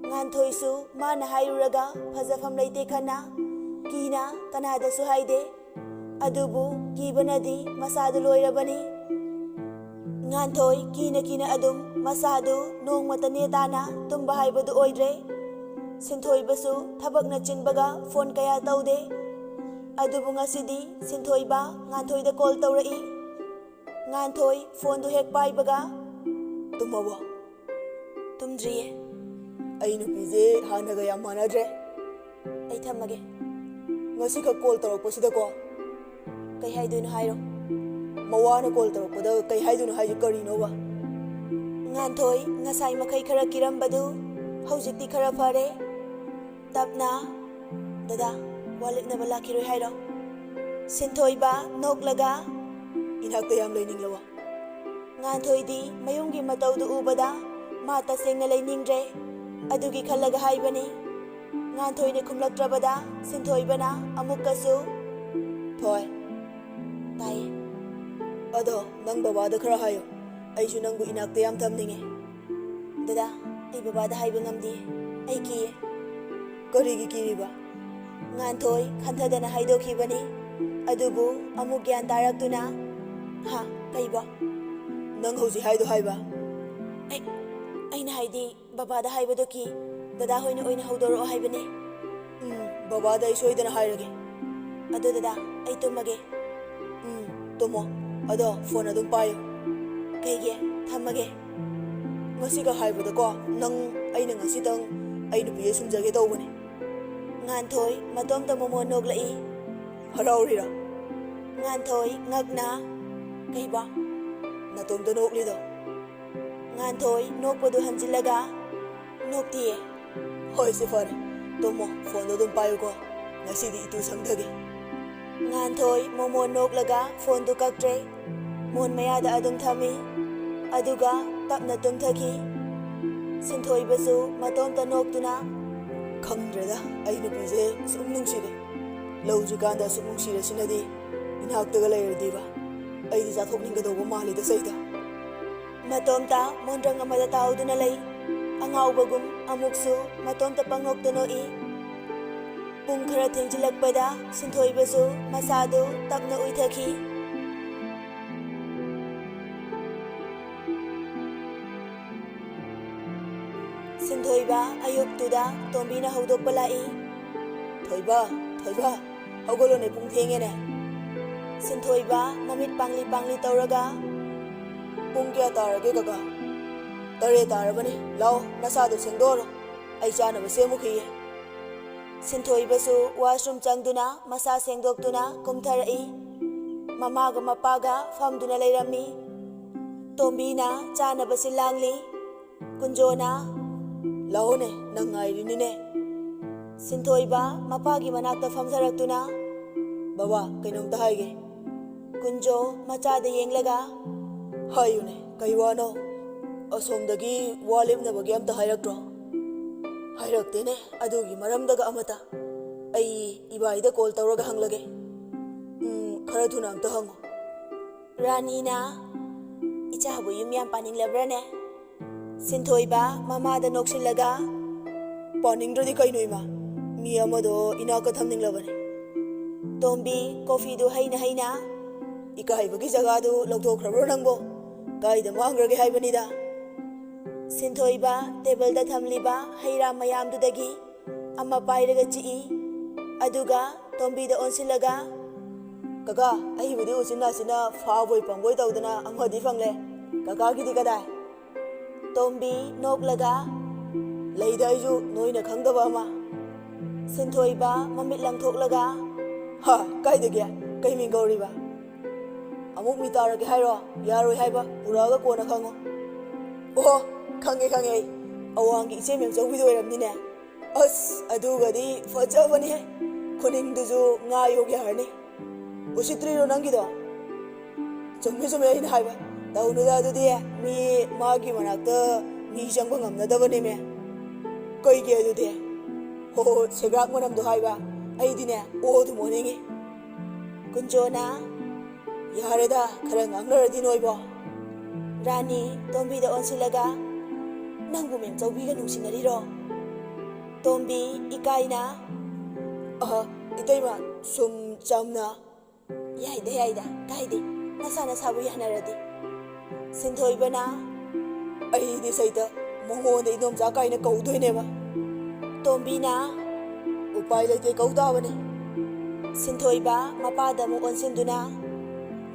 ꯉꯥꯟꯊꯣꯏꯁꯨ ꯃꯥꯅ ꯍꯥꯏꯔꯨꯔꯒ ꯐꯖꯐꯝ ꯂꯩꯇꯦ ꯈꯟꯅ ꯀꯤꯅ ꯀꯅꯥꯗꯁꯨ ꯍꯥꯏꯗꯦ꯫ ꯑꯗꯨꯕꯨ ꯀꯤꯕꯅꯗꯤ ꯃꯁꯥꯗꯨ ꯂꯣꯏꯔꯕꯅꯤ꯫ ꯉꯥꯟꯊꯣꯏ ꯀꯤꯅ ꯀꯤꯅ ꯑꯗꯨꯝ ꯃꯁꯥꯗꯨ ꯅꯣꯡꯃꯇ ꯅꯦ ꯇꯥꯅ ꯇꯨꯝꯕ ꯍꯥꯏꯕꯗꯨ ꯑꯣꯏꯗ꯭ꯔꯦ꯫ ꯁꯤꯟꯊꯣꯏꯕꯁꯨ ꯊꯕꯛꯅ ꯆꯤꯟꯕꯒ ꯐꯣꯟ ꯀꯌꯥ ꯇꯧꯗꯦ꯫ ꯑꯗꯨꯕꯨ ꯉꯁꯤꯗꯤ ꯁꯤꯟꯊꯣꯏꯕ ꯉꯥꯟꯊꯣꯏꯗ ꯀꯣꯜ ꯇꯧꯔꯛꯏ꯫ ꯉꯥꯟꯊꯣꯏ ꯐꯣꯟꯗꯨ ꯍꯦꯛ ꯄꯥꯏꯕꯒ, "ꯇꯨꯝꯃꯕꯣ?" "ꯇꯨꯝꯗ꯭ꯔꯤꯌꯦ꯫" "ꯑꯩ ꯅꯨꯄꯤꯁꯦ ꯍꯥꯟꯅꯒ ꯌꯥꯝ ꯃꯥꯟꯅꯗ꯭ꯔꯦ꯫ ꯑꯩ ꯊꯝꯃꯒꯦ꯫ ꯉꯁꯤꯈꯛ ꯀꯣꯜ ꯇꯧꯔꯛꯄꯁꯤꯗꯀꯣ꯫" "ꯀꯩ ꯍꯥꯏꯗꯣꯏꯅꯣ ꯍꯥꯏꯔꯣ꯫" "ꯃꯋꯥꯅ ꯀꯣꯜ ꯇꯧꯔꯛꯄꯗ ꯀꯩ ꯍꯥꯏꯗꯣꯏꯅꯣ ꯍꯥꯏꯁꯦ ꯀꯔꯤꯅꯣꯕ?" ꯉꯥꯟꯊꯣꯏ ꯉꯁꯥꯏ ꯃꯈꯩ ꯈꯔ ꯀꯤꯔꯝꯕꯗꯨ ꯍꯧꯖꯤꯛꯇꯤ ꯈꯔ ꯐꯔꯦ꯫ ꯇꯞꯅ, "ꯗꯗꯥ, ꯋꯥ ꯂꯦꯞꯅꯕ ꯂꯥꯛꯈꯤꯔꯣꯏ ꯍꯥꯏꯔꯣ?" ꯁꯤꯟꯊꯣꯏꯕ ꯅꯣꯛꯂꯒ, "ꯏꯅꯥꯛꯇ ꯌꯥꯝ ꯂꯩꯅꯤꯡꯂꯕꯣ?" ꯉꯥꯟꯊꯣꯏꯗꯤ ꯃꯌꯨꯝꯒꯤ ꯃꯇꯧꯗꯨ ꯎꯕꯗ ꯃꯥ ꯇꯁꯦꯡꯅ ꯂꯩꯅꯤꯡꯗ꯭ꯔꯦ꯫ ꯑꯗꯨꯒꯤ ꯈꯜꯂꯒ ꯍꯥꯏꯕꯅꯤ꯫ ꯉꯥꯟꯊꯣꯏꯅ ꯈꯨꯝꯂꯛꯇ꯭ꯔꯕꯗ ꯁꯤꯟꯊꯣꯏꯕꯅ ꯑꯃꯨꯛꯀꯁꯨ, "ꯊꯣꯏ꯫" "ꯇꯥꯏꯌꯦ꯫" "ꯑꯗꯣ ꯅꯪ ꯕꯕꯥꯗ ꯈꯔ ꯍꯥꯏꯌꯣ꯫ ꯑꯩꯁꯨ ꯅꯪꯕꯨ ꯏꯅꯥꯛꯇ ꯌꯥꯝ ꯊꯝꯅꯤꯡꯉꯦ꯫" "ꯗꯗꯥ, ꯑꯩ ꯕꯕꯥꯗ ꯍꯥꯏꯕ ꯉꯝꯗꯦ꯫ ꯑꯩ ꯀꯤꯌꯦ꯫" "ꯀꯔꯤꯒꯤ ꯀꯤꯔꯤꯕ?" ꯉꯥꯟꯊꯣꯏ ꯈꯟꯊꯗꯅ ꯍꯥꯏꯗꯣꯛꯈꯤꯕꯅꯤ꯫ ꯑꯗꯨꯕꯨ ꯑꯃꯨꯛ ꯒ꯭ꯌꯥꯟ ꯇꯥꯔꯛꯇꯨꯅ, "ꯍꯥ, ꯀꯩꯕꯣ?" "ꯅꯪ ꯍꯧꯖꯤꯛ ꯍꯥꯏꯗꯣ ꯍꯥꯏꯕ?" "ꯑꯩ, ꯑꯩꯅ ꯍꯥꯏꯗꯤ ꯕꯕꯥꯗ ꯍꯥꯏꯕꯗꯣ ꯀꯤ, ꯗꯗꯥ ꯍꯣꯏꯅ ꯑꯣꯏꯅ ꯍꯧꯗꯣꯔꯛꯑꯣ ꯍꯥꯏꯕꯅꯦ꯫" "ꯎꯝ, ꯕꯕꯥꯗ ꯑꯩ ꯁꯣꯏꯗꯅ ꯍꯥꯏꯔꯒꯦ꯫" "ꯑꯗꯣ ꯗꯗꯥ, ꯑꯩ ꯇꯨꯝꯃꯒꯦ꯫" "ꯎꯝ, ꯇꯨꯝꯃꯣ꯫ ꯑꯗꯣ ꯐꯣꯟ ꯑꯗꯨꯝ ꯄꯥꯏꯌꯨ꯫ ꯀꯩꯒꯤ? ꯊꯝꯃꯒꯦ꯫" "ꯉꯁꯤꯒ ꯍꯥꯏꯕꯗꯀꯣ, ꯅꯪ, ꯑꯩꯅ ꯉꯁꯤꯇꯪ ꯑꯩ ꯅꯨꯄꯤꯁꯦ ꯁꯨꯝꯖꯒꯦ ꯇꯧꯕꯅꯦ꯫" ꯉꯥꯟꯊꯣꯏ ꯃꯇꯣꯝꯇ ꯃꯣꯃꯣꯟ ꯅꯣꯛꯂꯛꯏ꯫ "ꯍꯔꯥꯎꯔꯤꯔꯥ?" ꯉꯥꯟꯊꯣꯏ ꯉꯛꯅ, "ꯀꯩꯕ?" "ꯅꯇꯣꯝꯇ ꯅꯣꯛꯂꯤꯗꯣ?" ꯉꯥꯟꯊꯣꯏ ꯅꯣꯛꯄꯗꯨ ꯍꯟꯖꯤꯜꯂꯒ, "ꯅꯣꯛꯇꯤꯌꯦ꯫" "ꯍꯣꯏꯁꯦ, ꯐꯔꯦ꯫ ꯇꯨꯝꯃꯣ, ꯐꯣꯟꯗꯣ ꯑꯗꯨꯝ ꯄꯥꯏꯌꯨꯀꯣ꯫ ꯉꯁꯤꯗꯤ ꯏꯇꯨ ꯁꯪꯊꯒꯦ꯫" ꯉꯥꯟꯊꯣꯏ ꯃꯣꯃꯣꯟ ꯅꯣꯛꯂꯒ ꯐꯣꯟꯗꯨ ꯀꯛꯇ꯭ꯔꯦ꯫ ꯃꯣꯟ ꯃꯌꯥꯗ ꯑꯗꯨꯝ ꯊꯝꯃꯤ꯫ ꯑꯗꯨꯒ ꯇꯞꯅ ꯇꯨꯝꯊꯈꯤ꯫ ꯁꯤꯟꯊꯣꯏꯕꯁꯨ ꯃꯇꯣꯝꯇ ꯅꯣꯛꯇꯨꯅ, "ꯈꯪꯗ꯭ꯔꯦꯗ, ꯑꯩ ꯅꯨꯄꯤꯁꯦ ꯁꯨꯝ ꯅꯨꯡꯁꯤꯔꯦ꯫ ꯂꯧꯗ꯭ꯔꯤꯀꯥꯟꯗ ꯑꯁꯨꯛ ꯅꯨꯡꯁꯤꯔꯁꯤꯅꯗꯤ ꯏꯅꯥꯛꯇꯒ ꯂꯩꯔꯗꯤꯕ꯫ ꯑꯩꯗꯤ ꯆꯥꯊꯣꯛꯅꯤꯡꯒꯗꯧꯕ ꯃꯥꯜꯂꯤꯗ ꯁꯩꯗ꯫" ꯃꯇꯣꯝꯇ ꯃꯣꯟꯗ꯭ꯔꯪ ꯑꯃꯗ ꯇꯥꯎꯗꯨꯅ ꯂꯩ꯫ ꯑꯉꯥꯎꯕꯒꯨꯝ ꯑꯃꯨꯛꯁꯨ ꯃꯇꯣꯝꯇ ꯄꯪꯅꯣꯛꯇ ꯅꯣꯛꯏ꯫ ꯄꯨꯡ ꯈꯔ ꯊꯦꯡꯖꯤꯜꯂꯛꯄꯗ ꯁꯤꯟꯊꯣꯏꯕꯁꯨ ꯃꯁꯥꯗꯨ ꯇꯞꯅ ꯎꯏꯊꯈꯤ꯫ ꯁꯤꯟꯊꯣꯏꯕ ꯑꯌꯨꯛꯇꯨꯗ ꯇꯣꯝꯕꯤꯅ ꯍꯧꯗꯣꯛꯄ ꯂꯥꯛꯏ꯫ "ꯊꯣꯏꯕ, ꯊꯣꯏꯕ, ꯍꯧꯒꯠꯂꯣꯅꯦ, ꯄꯨꯡ ꯊꯦꯡꯉꯦꯅꯦ꯫ ꯁꯤꯟꯊꯣꯏꯕ ꯃꯃꯤꯠ ꯄꯥꯡꯂꯤ ꯄꯥꯡꯂꯤ ꯇꯧꯔꯒ, "ꯄꯨꯡ ꯀꯌꯥ ꯇꯥꯔꯒꯦ ꯀꯀꯥ?" "ꯇꯔꯦꯠ ꯇꯥꯔꯕꯅꯤ꯫ ꯂꯥꯛꯑꯣ, ꯅꯁꯥꯗꯣ ꯁꯦꯡꯗꯣꯛꯑꯔꯣ, ꯑꯩ ꯆꯥꯅꯕ ꯁꯦꯝꯃꯨꯈꯤꯒꯦ꯫" ꯁꯤꯟꯊꯣꯏꯕꯁꯨ ꯋꯥꯁꯔꯨꯝ ꯆꯪꯗꯨꯅ ꯃꯁꯥ ꯁꯦꯡꯗꯣꯛꯇꯨꯅ ꯀꯨꯝꯊꯔꯛꯏ꯫ ꯃꯃꯥꯒ ꯃꯄꯥꯒ ꯐꯝꯗꯨꯅ ꯂꯩꯔꯝꯃꯤ꯫ ꯇꯣꯝꯕꯤꯅ ꯆꯥꯅꯕ ꯁꯤꯜ ꯂꯥꯡꯂꯤ꯫ ꯀꯨꯟꯖꯣꯅ, "ꯂꯥꯛꯑꯣꯅꯦ, ꯅꯪ ꯉꯥꯏꯔꯤꯅꯤꯅꯦ꯫" ꯁꯤꯟꯊꯣꯏꯕ ꯃꯄꯥꯒꯤ ꯃꯅꯥꯛꯇ ꯐꯝꯊꯔꯛꯇꯨꯅ, "ꯕꯕꯥ, ꯀꯩꯅꯣꯝꯇ ꯍꯥꯏꯒꯦ꯫" ꯀꯨꯟꯖꯣ ꯃꯆꯥꯗ ꯌꯦꯡꯂꯒ, "ꯍꯥꯏꯌꯨꯅꯦ, ꯀꯩ ꯋꯥꯅꯣ? ꯑꯁꯣꯝꯗꯒꯤ ꯋꯥ ꯂꯦꯞꯅꯕꯒꯤ ꯑꯝꯇ ꯍꯥꯏꯔꯛꯇ꯭ꯔꯣ?" "ꯍꯥꯏꯔꯛꯇꯦꯅꯦ, ꯑꯗꯨꯒꯤ ꯃꯔꯝꯗꯒ ꯑꯃꯇ꯫ ꯑꯩ ꯏꯕꯥꯏꯗ ꯀꯣꯜ ꯇꯧꯔꯒ ꯍꯪꯂꯒꯦ꯫ ꯎꯝ, ꯈꯔ ꯊꯨꯅ ꯑꯝꯇ ꯍꯪꯉꯣ꯫" ꯔꯥꯅꯤꯅ, "ꯏꯆꯥꯕꯨ ꯌꯨꯝ ꯌꯥꯝ ꯄꯥꯅꯤꯡꯂꯕ꯭ꯔꯥꯅꯦ?" ꯁꯤꯟꯊꯣꯏꯕ ꯃꯃꯥꯗ ꯅꯣꯛꯁꯤꯜꯂꯒ, "ꯄꯥꯅꯤꯡꯗ꯭ꯔꯗꯤ ꯀꯩꯅꯣ ꯏꯃꯥ? ꯃꯤ ꯑꯃꯗꯣ ꯏꯅꯥꯛꯀ ꯊꯝꯅꯤꯡꯂꯕꯅꯦ꯫" ꯇꯣꯝꯕꯤ ꯀꯣꯐꯤꯗꯨ ꯍꯩꯅ ꯍꯩꯅ, "ꯏꯀꯥꯏꯕꯒꯤ ꯖꯒꯥꯗꯨ ꯂꯧꯊꯣꯛꯈ꯭ꯔꯕ꯭ꯔꯣ ꯅꯪꯕꯣ? ꯀꯥꯏꯗ ꯃꯥꯡꯈ꯭ꯔꯒꯦ ꯍꯥꯏꯕꯅꯤꯗ?" ꯁꯤꯟꯊꯣꯏꯕ ꯇꯦꯕꯜꯗ ꯊꯝꯂꯤꯕ ꯍꯩ ꯔꯥ ꯃꯌꯥꯝꯗꯨꯗꯒꯤ ꯑꯃ ꯄꯥꯏꯔꯒ ꯆꯤꯛꯏ꯫ ꯑꯗꯨꯒ ꯇꯣꯝꯕꯤꯗ ꯑꯣꯟꯁꯤꯜꯂꯒ, "ꯀꯀꯥ, ꯑꯩꯕꯨꯗꯤ ꯎꯆꯤꯟ ꯅꯥꯆꯤꯟꯅ ꯐꯥꯕꯣꯏ ꯄꯪꯕꯣꯏ ꯇꯧꯗꯅ ꯑꯃꯗꯤ ꯐꯪꯂꯦ꯫ ꯀꯀꯥꯒꯤꯗꯤ ꯀꯗꯥꯏ?" ꯇꯣꯝꯕꯤ ꯅꯣꯛꯂꯒ, "ꯂꯩꯗ ꯑꯩꯁꯨ ꯅꯣꯏꯅ ꯈꯪꯗꯕ ꯑꯃ꯫" ꯁꯤꯟꯊꯣꯏꯕ ꯃꯃꯤꯠ ꯂꯪꯊꯣꯛꯂꯒ, "ꯍꯥ, ꯀꯥꯏꯗꯒꯤ? ꯀꯩ ꯃꯤꯡ ꯀꯧꯔꯤꯕ?" "ꯑꯃꯨꯛ ꯃꯤ ꯇꯥꯔꯒꯦ ꯍꯥꯏꯔꯣ? ꯌꯥꯔꯣꯏ ꯍꯥꯏꯕ, ꯄꯨꯔꯛꯑꯒ ꯀꯣꯟꯅ ꯈꯪꯉꯣ꯫" "ꯑꯣ, ꯈꯪꯉꯦ, ꯈꯪꯉꯦ ꯑꯩ꯫ ꯑꯋꯥꯡꯒꯤ ꯏꯆꯦ ꯃꯦꯝꯆꯧꯕꯤꯗꯣ ꯑꯣꯏꯔꯝꯅꯤꯅꯦ꯫ ꯑꯁ, ꯑꯗꯨꯒꯗꯤ ꯐꯖꯕꯅꯤꯍꯦ꯫ ꯈꯨꯅꯤꯡꯗꯨꯁꯨ ꯉꯥ ꯌꯣꯛ ꯌꯥꯔꯅꯤ꯫ ꯎꯁꯤꯠꯇ꯭ꯔꯤꯔꯣ ꯅꯪꯒꯤꯗꯣ?" "ꯆꯨꯝꯃꯦ, ꯆꯨꯝꯃꯦ ꯑꯩꯅ ꯍꯥꯏꯕ꯫ ꯇꯧꯅꯨꯗ ꯑꯗꯨꯗꯤ, ꯃꯤ ꯃꯥꯒꯤ ꯃꯅꯥꯛꯇ ꯃꯤ ꯆꯪꯕ ꯉꯝꯅꯗꯕꯅꯦꯃꯦ꯫" "ꯀꯩꯒꯤ ꯑꯗꯨꯗꯤ?" "ꯍꯣ, ꯍꯣ, ꯁꯦꯒ꯭ꯔꯥꯛ ꯃꯅꯝꯗꯣ ꯍꯥꯏꯕ꯫ ꯑꯩꯗꯤꯅꯦ, ꯑꯣ ꯑꯗꯨꯝ ꯑꯣꯟꯅꯤꯡꯉꯤ꯫" ꯀꯨꯟꯖꯣꯅ, "ꯌꯥꯔꯦꯗ, ꯈꯔ ꯉꯥꯡꯅꯔꯗꯤ ꯅꯣꯏꯕꯣ꯫" ꯔꯥꯅꯤ ꯇꯣꯝꯕꯤꯗ ꯑꯣꯟꯁꯤꯜꯂꯒ, "ꯅꯪꯕꯨ ꯃꯦꯝꯆꯧꯕꯤꯒ ꯅꯨꯡꯁꯤꯅꯔꯤꯔꯣ?" ꯇꯣꯝꯕꯤ ꯏꯀꯥꯏꯅ, "ꯑꯍ, ꯏꯇꯩꯃ, ꯁꯨꯝ ꯆꯝꯅ꯫" "ꯌꯥꯏꯗ, ꯌꯥꯏꯗ, ꯀꯥꯏꯗꯦ, ꯅꯁꯥ ꯅꯁꯥꯕꯨ ꯌꯥꯅꯔꯗꯤ꯫" ꯁꯤꯟꯊꯣꯏꯕꯅ, "ꯑꯩꯗꯤ ꯁꯩꯇ ꯃꯉꯣꯟꯗ ꯏꯗꯣꯝꯆꯥ ꯀꯥꯏꯅ ꯀꯧꯗꯣꯏꯅꯦꯕ꯫" ꯇꯣꯝꯕꯤꯅ, "ꯎꯄꯥꯏ ꯂꯩꯇꯦ, ꯀꯧ ꯇꯥꯕꯅꯤ꯫" ꯁꯤꯟꯊꯣꯏꯕ ꯃꯄꯥꯗ ꯑꯃꯨꯛ ꯑꯣꯟꯁꯤꯟꯗꯨꯅ,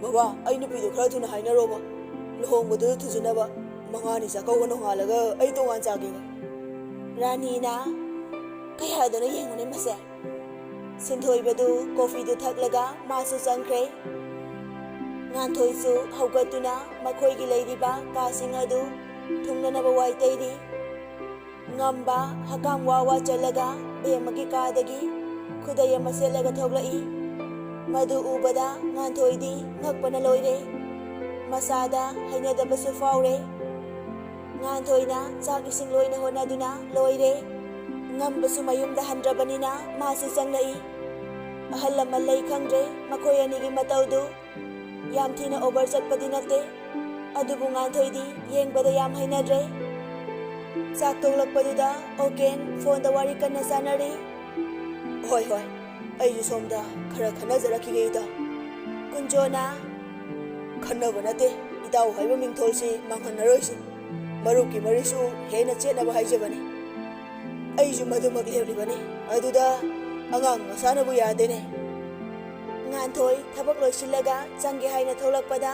"ꯕꯕꯥ, ꯑꯩ ꯅꯨꯄꯤꯗꯣ ꯈꯔ ꯊꯨꯅ ꯍꯥꯏꯅꯔꯣꯕ꯫ ꯂꯨꯍꯣꯡꯕꯗꯨ ꯊꯨꯖꯅꯕ꯫ ꯃꯉꯥꯅꯤ ꯆꯥꯛꯀꯧꯕ ꯅꯣꯡꯉꯥꯜꯂꯒ ꯑꯩ ꯇꯣꯉꯥꯟ ꯆꯥꯒꯦꯕ꯫" ꯔꯥꯅꯤꯅ, "ꯀꯩ ꯍꯥꯏꯗꯣꯏꯅꯣ ꯌꯦꯡꯉꯨꯅꯦ ꯃꯁꯦ꯫" ꯁꯤꯟꯊꯣꯏꯕꯗꯨ ꯀꯣꯐꯤꯗꯨ ꯊꯛꯂꯒ ꯃꯥꯁꯨ ꯆꯪꯈ꯭ꯔꯦ꯫ ꯉꯥꯟꯊꯣꯏꯁꯨ ꯍꯧꯒꯠꯇꯨꯅ ꯃꯈꯣꯏꯒꯤ ꯂꯩꯔꯤꯕ ꯀꯥꯁꯤꯡ ꯑꯗꯨ ꯊꯨꯡꯅꯅꯕ ꯋꯥꯏ ꯇꯩꯔꯤ꯫ ꯉꯝꯕ ꯍꯀꯥꯝ ꯋꯥ ꯋꯥ ꯆꯜꯂꯒ ꯕꯦꯝꯃꯒꯤ ꯀꯥꯗꯒꯤ ꯈꯨꯗꯩ ꯑꯃ ꯁꯦꯠꯂꯒ ꯊꯣꯛꯂꯛꯏ꯫ ꯃꯗꯨ ꯎꯕꯗ ꯉꯥꯟꯊꯣꯏꯗꯤ ꯉꯛꯄꯅ ꯂꯣꯏꯔꯦ꯫ ꯃꯁꯥꯗ ꯍꯩꯅꯗꯕꯁꯨ ꯐꯥꯎꯔꯦ꯫ ꯉꯥꯟꯊꯣꯏꯅ ꯆꯥꯛ ꯏꯁꯤꯡ ꯂꯣꯏꯅ ꯍꯣꯠꯅꯗꯨꯅ ꯂꯣꯏꯔꯦ꯫ ꯉꯝꯕꯁꯨ ꯃꯌꯨꯝꯗ ꯍꯟꯗ꯭ꯔꯕꯅꯤꯅ ꯃꯥꯁꯨ ꯆꯪꯂꯛꯏ꯫ ꯑꯍꯜ ꯂꯃꯟ ꯂꯩ ꯈꯪꯗ꯭ꯔꯦ ꯃꯈꯣꯏ ꯑꯅꯤꯒꯤ ꯃꯇꯧꯗꯨ꯫ ꯌꯥꯝ ꯊꯤꯅ ꯑꯣꯚꯔ ꯆꯠꯄꯗꯤ ꯅꯠꯇꯦ, ꯑꯗꯨꯕꯨ ꯉꯥꯟꯊꯣꯏꯗꯤ ꯌꯦꯡꯕꯗ ꯌꯥꯝ ꯍꯩꯅꯗ꯭ꯔꯦ꯫ ꯆꯥꯛ ꯇꯣꯛꯂꯛꯄꯗꯨꯗ ꯑꯣꯀꯦꯟ ꯐꯣꯟꯗ ꯋꯥꯔꯤ ꯀꯟꯅ ꯁꯥꯟꯅꯔꯤ꯫ "ꯍꯣꯏ, ꯍꯣꯏ, ꯑꯩꯁꯨ ꯁꯣꯝꯗ ꯈꯔ ꯈꯟꯅꯖꯔꯛꯈꯤꯒꯦ ꯏꯇꯥꯎ꯫" ꯀꯨꯟꯖꯣꯅ, "ꯈꯟꯅꯕ ꯅꯠꯇꯦ, ꯏꯇꯥꯎ ꯍꯥꯏꯕ ꯃꯤꯡꯊꯣꯜꯁꯤ ꯃꯥꯡꯍꯟꯅꯔꯣꯏꯁꯤ꯫ ꯃꯔꯨꯞꯀꯤ ꯃꯔꯤꯁꯨ ꯍꯦꯟꯅ ꯆꯦꯠꯅꯕ ꯍꯥꯏꯖꯕꯅꯤ꯫ ꯑꯩꯁꯨ ꯃꯗꯨꯃꯛ ꯂꯦꯞꯂꯤꯕꯅꯤ꯫ ꯑꯗꯨꯗ ꯑꯉꯥꯡ ꯃꯁꯥꯅꯕꯨ ꯌꯥꯗꯦꯅꯦ꯫" ꯉꯥꯟꯊꯣꯏ ꯊꯕꯛ ꯂꯣꯏꯁꯤꯜꯂꯒ ꯆꯪꯒꯦ ꯍꯥꯏꯅ ꯊꯣꯛꯂꯛꯄꯗ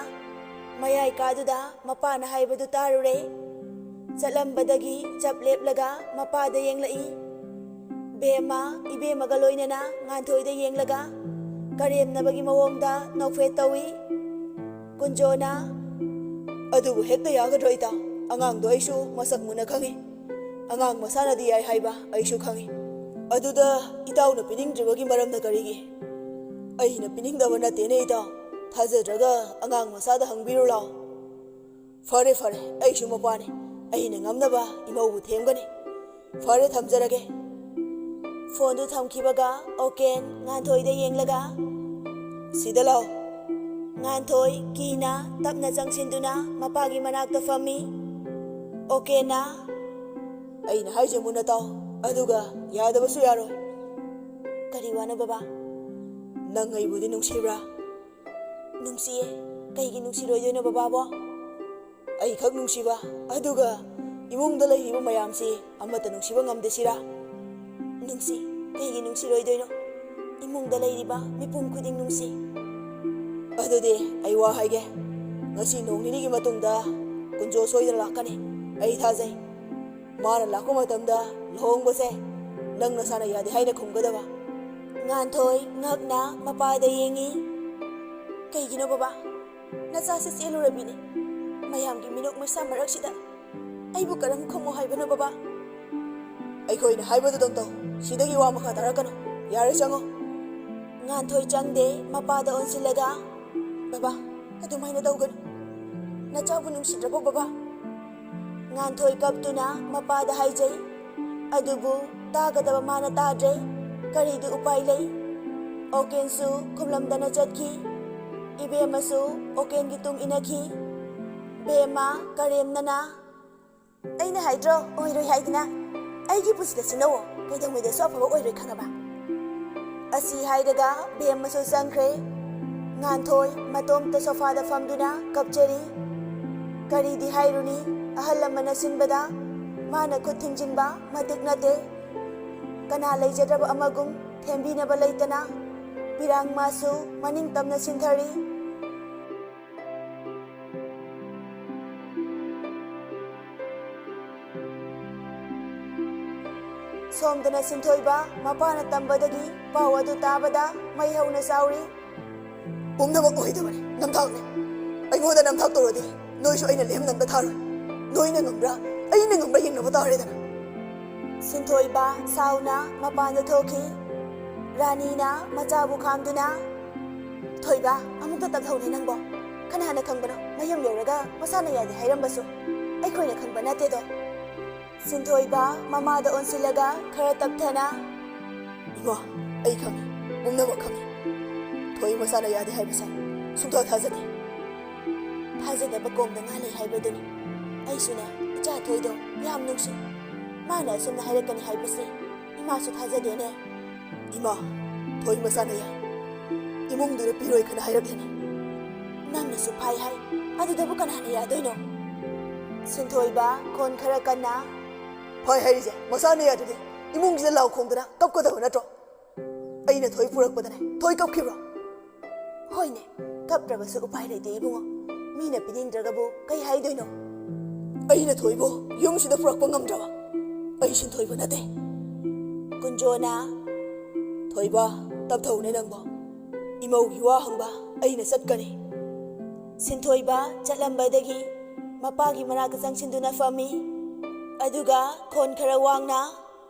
ꯃꯌꯥꯏ ꯀꯥꯗꯨꯗ ꯃꯄꯥꯅ ꯍꯥꯏꯕꯗꯨ ꯇꯥꯔꯨꯔꯦ꯫ ꯆꯠꯂꯝꯕꯗꯒꯤ ꯆꯞ ꯂꯦꯞꯂꯒ ꯃꯄꯥꯗ ꯌꯦꯡꯂꯛꯏ꯫ ꯕꯦꯝꯃ ꯏꯕꯦꯝꯃꯒ ꯂꯣꯏꯅꯅ ꯉꯥꯟꯊꯣꯏꯗ ꯌꯦꯡꯂꯒ ꯀꯔꯦꯝꯅꯕꯒꯤ ꯃꯑꯣꯡꯗ ꯅꯣꯛꯐꯦꯠ ꯇꯧꯏ꯫ ꯀꯨꯟꯖꯣꯅ, "ꯑꯗꯨꯕꯨ ꯍꯦꯛꯇ ꯌꯥꯒꯗ꯭ꯔꯣ ꯏꯇꯥ? ꯑꯉꯥꯡꯗꯣ ꯑꯩꯁꯨ ꯃꯁꯛ ꯃꯨꯟꯅ ꯈꯪꯏ꯫ ꯑꯉꯥꯡ ꯃꯁꯥꯅꯗꯤ ꯌꯥꯏ ꯍꯥꯏꯕ ꯑꯩꯁꯨ ꯈꯪꯏ꯫ ꯑꯗꯨꯗ ꯏꯇꯥꯎꯅ ꯄꯤꯅꯤꯡꯗ꯭ꯔꯤꯕꯒꯤ ꯃꯔꯝꯅ ꯀꯔꯤꯒꯤ?" "ꯑꯩꯅ ꯄꯤꯅꯤꯡꯗꯕ ꯅꯠꯇꯦꯅꯦ ꯏꯇꯥꯎ꯫ ꯊꯥꯖꯗ꯭ꯔꯒ ꯑꯉꯥꯡ ꯃꯁꯥꯗ ꯍꯪꯕꯤꯔꯨ ꯂꯥꯎ꯫" "ꯐꯔꯦ, ꯐꯔꯦ, ꯑꯩꯁꯨ ꯃꯄꯥꯅꯤ꯫ ꯑꯩꯅ ꯉꯝꯅꯕ ꯏꯃꯧꯕꯨ ꯊꯦꯝꯒꯅꯤ꯫ ꯐꯔꯦ, ꯊꯝꯖꯔꯒꯦ꯫" ꯐꯣꯟꯗꯨ ꯊꯝꯈꯤꯕꯒ ꯑꯣꯀꯦꯟ ꯉꯥꯟꯊꯣꯏꯗ ꯌꯦꯡꯂꯒ, "ꯁꯤꯗ ꯂꯥꯎ꯫" ꯉꯥꯟꯊꯣꯏ ꯀꯤꯅ ꯇꯞꯅ ꯆꯪꯁꯤꯟꯗꯨꯅ ꯃꯄꯥꯒꯤ ꯃꯅꯥꯛꯇ ꯐꯝꯃꯤ꯫ ꯑꯣꯀꯦꯟꯅ, "ꯑꯩꯅ ꯍꯥꯏꯖꯦ ꯃꯨꯟꯅ ꯇꯥꯎ, ꯑꯗꯨꯒ ꯌꯥꯗꯕꯁꯨ ꯌꯥꯔꯣꯏ꯫" "ꯀꯔꯤ ꯋꯥꯅꯣ ꯕꯕꯥ?" "ꯅꯪ ꯑꯩꯕꯨꯗꯤ ꯅꯨꯡꯁꯤꯕ꯭ꯔꯥ?" "ꯅꯨꯡꯁꯤꯌꯦ꯫ ꯀꯩꯒꯤ ꯅꯨꯡꯁꯤꯔꯣꯏꯗꯣꯏꯅꯣ ꯕꯕꯥꯕꯣ?" "ꯑꯩꯈꯛ ꯅꯨꯡꯁꯤꯕ, ꯑꯗꯨꯒ ꯏꯃꯨꯡꯗ ꯂꯩꯔꯤꯕ ꯃꯌꯥꯝꯁꯤ ꯑꯃꯠꯇ ꯅꯨꯡꯁꯤꯕ ꯉꯝꯗꯦ ꯁꯤꯔꯥ?" "ꯅꯨꯡꯁꯤ꯫ ꯀꯩꯒꯤ ꯅꯨꯡꯁꯤꯔꯣꯏꯗꯣꯏꯅꯣ? ꯏꯃꯨꯡꯗ ꯂꯩꯔꯤꯕ ꯃꯤꯄꯨꯝ ꯈꯨꯗꯤꯡ ꯅꯨꯡꯁꯤ꯫ ꯑꯗꯨꯗꯤ ꯑꯩ ꯋꯥ ꯍꯥꯏꯒꯦ꯫ ꯉꯁꯤ ꯅꯣꯡ ꯅꯤꯅꯤꯒꯤ ꯃꯇꯨꯡꯗ ꯀꯨꯟꯖꯣ ꯁꯣꯏꯗꯅ ꯂꯥꯛꯀꯅꯤ꯫ ꯑꯩ ꯊꯥꯖꯩ꯫ ꯃꯥꯅ ꯂꯥꯛꯄ ꯃꯇꯝꯗ ꯂꯨꯍꯣꯡꯕꯁꯦ ꯅꯪ ꯅꯁꯥꯅ ꯌꯥꯗꯦ ꯍꯥꯏꯅ ꯈꯨꯝꯒꯗꯕ꯫ ꯉꯥꯟꯊꯣꯏ ꯉꯛꯅ ꯃꯄꯥꯗ ꯌꯦꯡꯉꯤ꯫ "ꯀꯩꯒꯤꯅꯣ ꯕꯕꯥ? ꯅꯆꯥꯁꯦ ꯆꯦꯜꯂꯨꯔꯕꯤꯅꯦ꯫ ꯃꯌꯥꯝꯒꯤ ꯃꯤꯅꯣꯛ ꯃꯩꯁꯥ ꯃꯔꯛꯁꯤꯗ ꯑꯩꯕꯨ ꯀꯔꯝ ꯈꯨꯝꯃꯣ ꯍꯥꯏꯕꯅꯣ ꯕꯕꯥ?" "ꯑꯩꯈꯣꯏꯅ ꯍꯥꯏꯕꯗꯨꯗꯪ ꯇꯧ꯫ ꯁꯤꯗꯒꯤ ꯋꯥ ꯃꯈꯥ ꯇꯥꯔꯛꯀꯅꯨ꯫ ꯌꯥꯔꯦ, ꯆꯪꯉꯣ꯫" ꯉꯥꯟꯊꯣꯏ ꯆꯪꯗꯦ꯫ ꯃꯄꯥꯗ ꯑꯣꯟꯁꯤꯜꯂꯒ, "ꯕꯕꯥ, ꯑꯗꯨꯃꯥꯏꯅ ꯇꯧꯒꯅꯨ꯫ ꯅꯆꯥꯕꯨ ꯅꯨꯡꯁꯤꯗ꯭ꯔꯕꯣ ꯕꯕꯥ?" ꯉꯥꯟꯊꯣꯏ ꯀꯞꯇꯨꯅ ꯃꯄꯥꯗ ꯍꯥꯏꯖꯩ꯫ ꯑꯗꯨꯕꯨ ꯇꯥꯒꯗꯕ ꯃꯥꯅ ꯇꯥꯗ꯭ꯔꯦ꯫ ꯀꯔꯤꯗꯤ ꯎꯄꯥꯏ ꯂꯩ? ꯑꯣꯀꯦꯟꯁꯨ ꯈꯨꯝꯂꯝꯗꯅ ꯆꯠꯈꯤ꯫ ꯏꯕꯦꯝꯃꯁꯨ ꯑꯣꯀꯦꯟꯒꯤ ꯇꯨꯡ ꯏꯟꯅꯈꯤ꯫ "ꯕꯦꯝꯃ, ꯀꯔꯦꯝꯅꯅ, ꯑꯩꯅ ꯍꯥꯏꯗ꯭ꯔꯣ ꯑꯣꯏꯔꯣꯏ ꯍꯥꯏꯗꯅ? ꯑꯩꯒꯤ ꯄꯨꯟꯁꯤꯗ ꯁꯤꯟꯅꯧꯑꯣ, ꯀꯩꯗꯧꯉꯩꯗꯁꯨ ꯑꯐꯕ ꯑꯣꯏꯔꯣꯏ ꯈꯪꯉꯕ?" ꯑꯁꯤ ꯍꯥꯏꯔꯒ ꯕꯦꯝꯃꯁꯨ ꯆꯪꯈ꯭ꯔꯦ꯫ ꯉꯥꯟꯊꯣꯏ ꯃꯇꯣꯝꯇ ꯁꯣꯐꯥꯗ ꯐꯝꯗꯨꯅ ꯀꯞꯆꯔꯤ꯫ ꯀꯔꯤꯗꯤ ꯍꯥꯏꯔꯨꯅꯤ, ꯑꯍꯜ ꯑꯃꯅ ꯁꯤꯟꯕꯗ ꯃꯥꯅ ꯈꯨꯠ ꯊꯤꯡꯖꯤꯟꯕ ꯃꯇꯤꯛ ꯅꯠꯇꯦ꯫ ꯀꯅꯥ ꯂꯩꯖꯗ꯭ꯔꯕ ꯑꯃꯒꯨꯝ ꯊꯦꯝꯕꯤꯅꯕ ꯂꯩꯇꯅ ꯄꯤꯔꯥꯡ ꯃꯥꯁꯨ ꯃꯅꯤꯡ ꯇꯝꯅ ꯁꯤꯟꯊꯔꯤ꯫ ꯁꯣꯝꯗꯅ ꯁꯤꯟꯊꯣꯏꯕ ꯃꯄꯥꯅ ꯇꯝꯕꯗꯒꯤ ꯄꯥꯎ ꯑꯗꯨ ꯇꯥꯕꯗ ꯃꯩ ꯍꯧꯅ ꯁꯥꯎꯔꯤ꯫ "ꯄꯨꯝꯅꯃꯛ ꯑꯣꯏꯗꯕꯅꯤ, ꯅꯝꯊꯥꯛꯅꯤ꯫ ꯑꯩꯉꯣꯟꯗ ꯅꯝꯊꯥꯛ ꯇꯧꯔꯗꯤ ꯅꯣꯏꯁꯨ ꯑꯩꯅ ꯂꯦꯝꯅ ꯊꯥꯔꯣꯏ꯫ ꯅꯣꯏꯅ ꯉꯝꯕ꯭ꯔꯥ, ꯑꯩꯅ ꯉꯝꯕ꯭ꯔꯥ ꯌꯦꯡꯅꯕ ꯇꯥꯔꯦꯗꯅ꯫" ꯁꯤꯟꯊꯣꯏꯕ ꯁꯥꯎꯅ ꯃꯄꯥꯟꯗ ꯊꯣꯛꯈꯤ꯫ ꯔꯥꯅꯤꯅ ꯃꯆꯥꯕꯨ ꯈꯥꯝꯗꯨꯅ, "ꯊꯣꯏꯕ, ꯑꯃꯨꯛꯇ ꯇꯞꯊꯧꯅꯦ ꯅꯪꯕꯣ꯫ ꯀꯅꯥꯅ ꯈꯪꯕꯅꯣ, ꯃꯌꯨꯝ ꯌꯧꯔꯒ ꯃꯁꯥꯅ ꯌꯥꯗꯦ ꯍꯥꯏꯔꯝꯕꯁꯨ꯫ ꯑꯩꯈꯣꯏꯅ ꯈꯪꯕ ꯅꯠꯇꯦꯗꯣ꯫" ꯁꯤꯟꯊꯣꯏꯕ ꯃꯃꯥꯗ ꯑꯣꯟꯁꯤꯜꯂꯒ ꯈꯔ ꯇꯞꯊꯅ, "ꯏꯃꯥ, ꯑꯩ ꯈꯪꯉꯤ, ꯄꯨꯝꯅꯃꯛ ꯈꯪꯉꯤ꯫ ꯊꯣꯏ ꯃꯁꯥꯅ ꯌꯥꯗꯦ ꯍꯥꯏꯕꯁꯦ ꯁꯨꯡꯊꯥ ꯊꯥꯖꯗꯦ꯫" ꯊꯥꯖꯗꯕ ꯀꯣꯝꯗ ꯉꯥ ꯂꯩ ꯍꯥꯏꯕꯗꯨꯅꯤ꯫ ꯑꯩꯁꯨꯅꯦ, ꯏꯆꯥ ꯊꯣꯏꯗꯣ ꯌꯥꯝ ꯅꯨꯡꯁꯤ꯫ ꯃꯥꯅ ꯑꯁꯨꯝꯅ ꯍꯥꯏꯔꯛꯀꯅꯤ ꯍꯥꯏꯕꯁꯦ ꯏꯃꯥꯁꯨ ꯊꯥꯖꯗꯦꯅꯦ꯫ "ꯏꯃꯥ, ꯊꯣꯏ ꯃꯁꯥꯅ ꯌꯥꯏ꯫ ꯏꯃꯨꯡꯗꯨꯗ ꯄꯤꯔꯣꯏ ꯈꯅ ꯍꯥꯏꯔꯛꯂꯤꯅꯤ꯫" "ꯅꯪꯅꯁꯨ ꯐꯥꯏ ꯍꯥꯏ, ꯑꯗꯨꯗꯕꯨ ꯀꯅꯥꯅ ꯌꯥꯗꯣꯏꯅꯣ?" ꯁꯤꯟꯊꯣꯏꯕ ꯈꯣꯟ ꯈꯔ ꯀꯟꯅ, "ꯐꯥꯏ ꯍꯥꯏꯔꯤꯁꯦ ꯃꯁꯥꯅ ꯌꯥꯗ꯭ꯔꯗꯤ ꯏꯃꯨꯡꯁꯤꯗ ꯂꯥꯎ ꯈꯣꯡꯗꯅ ꯀꯞꯀꯗꯕ ꯅꯠꯇ꯭ꯔꯣ?" ꯑꯩꯅ ꯊꯣꯏ ꯄꯨꯔꯛꯄꯗꯅꯦ ꯊꯣꯏ ꯀꯞꯈꯤꯕ꯭ꯔꯣ? ꯍꯣꯏꯅꯦ, ꯀꯞꯇ꯭ꯔꯕꯁꯨ ꯎꯄꯥꯏ ꯂꯩꯇꯦ ꯏꯕꯨꯡꯉꯣ꯫ ꯃꯤꯅ ꯄꯤꯅꯤꯡꯗ꯭ꯔꯒꯕꯨ ꯀꯩ ꯍꯥꯏꯗꯣꯏꯅꯣ? ꯑꯩꯅ ꯊꯣꯏꯕꯨ ꯌꯨꯝꯁꯤꯗ ꯄꯨꯔꯛꯄ ꯉꯝꯗ꯭ꯔꯕ? ꯑꯩ ꯁꯤꯟꯊꯣꯏꯕ ꯅꯠꯇꯦ꯫ ꯀꯨꯟꯖꯣꯅ, "ꯊꯣꯏꯕ, ꯇꯞꯊꯧꯅꯦ ꯅꯪꯕꯣ꯫ ꯏꯃꯧꯒꯤ ꯋꯥ ꯍꯪꯕ ꯑꯩꯅ ꯆꯠꯀꯅꯤ꯫" ꯁꯤꯟꯊꯣꯏꯕ ꯆꯠꯂꯝꯕꯗꯒꯤ ꯃꯄꯥꯒꯤ ꯃꯅꯥꯛꯇ ꯆꯪꯁꯤꯟꯗꯨꯅ ꯐꯝꯃꯤ꯫ ꯑꯗꯨꯒ ꯈꯣꯟ ꯈꯔ ꯋꯥꯡꯅ,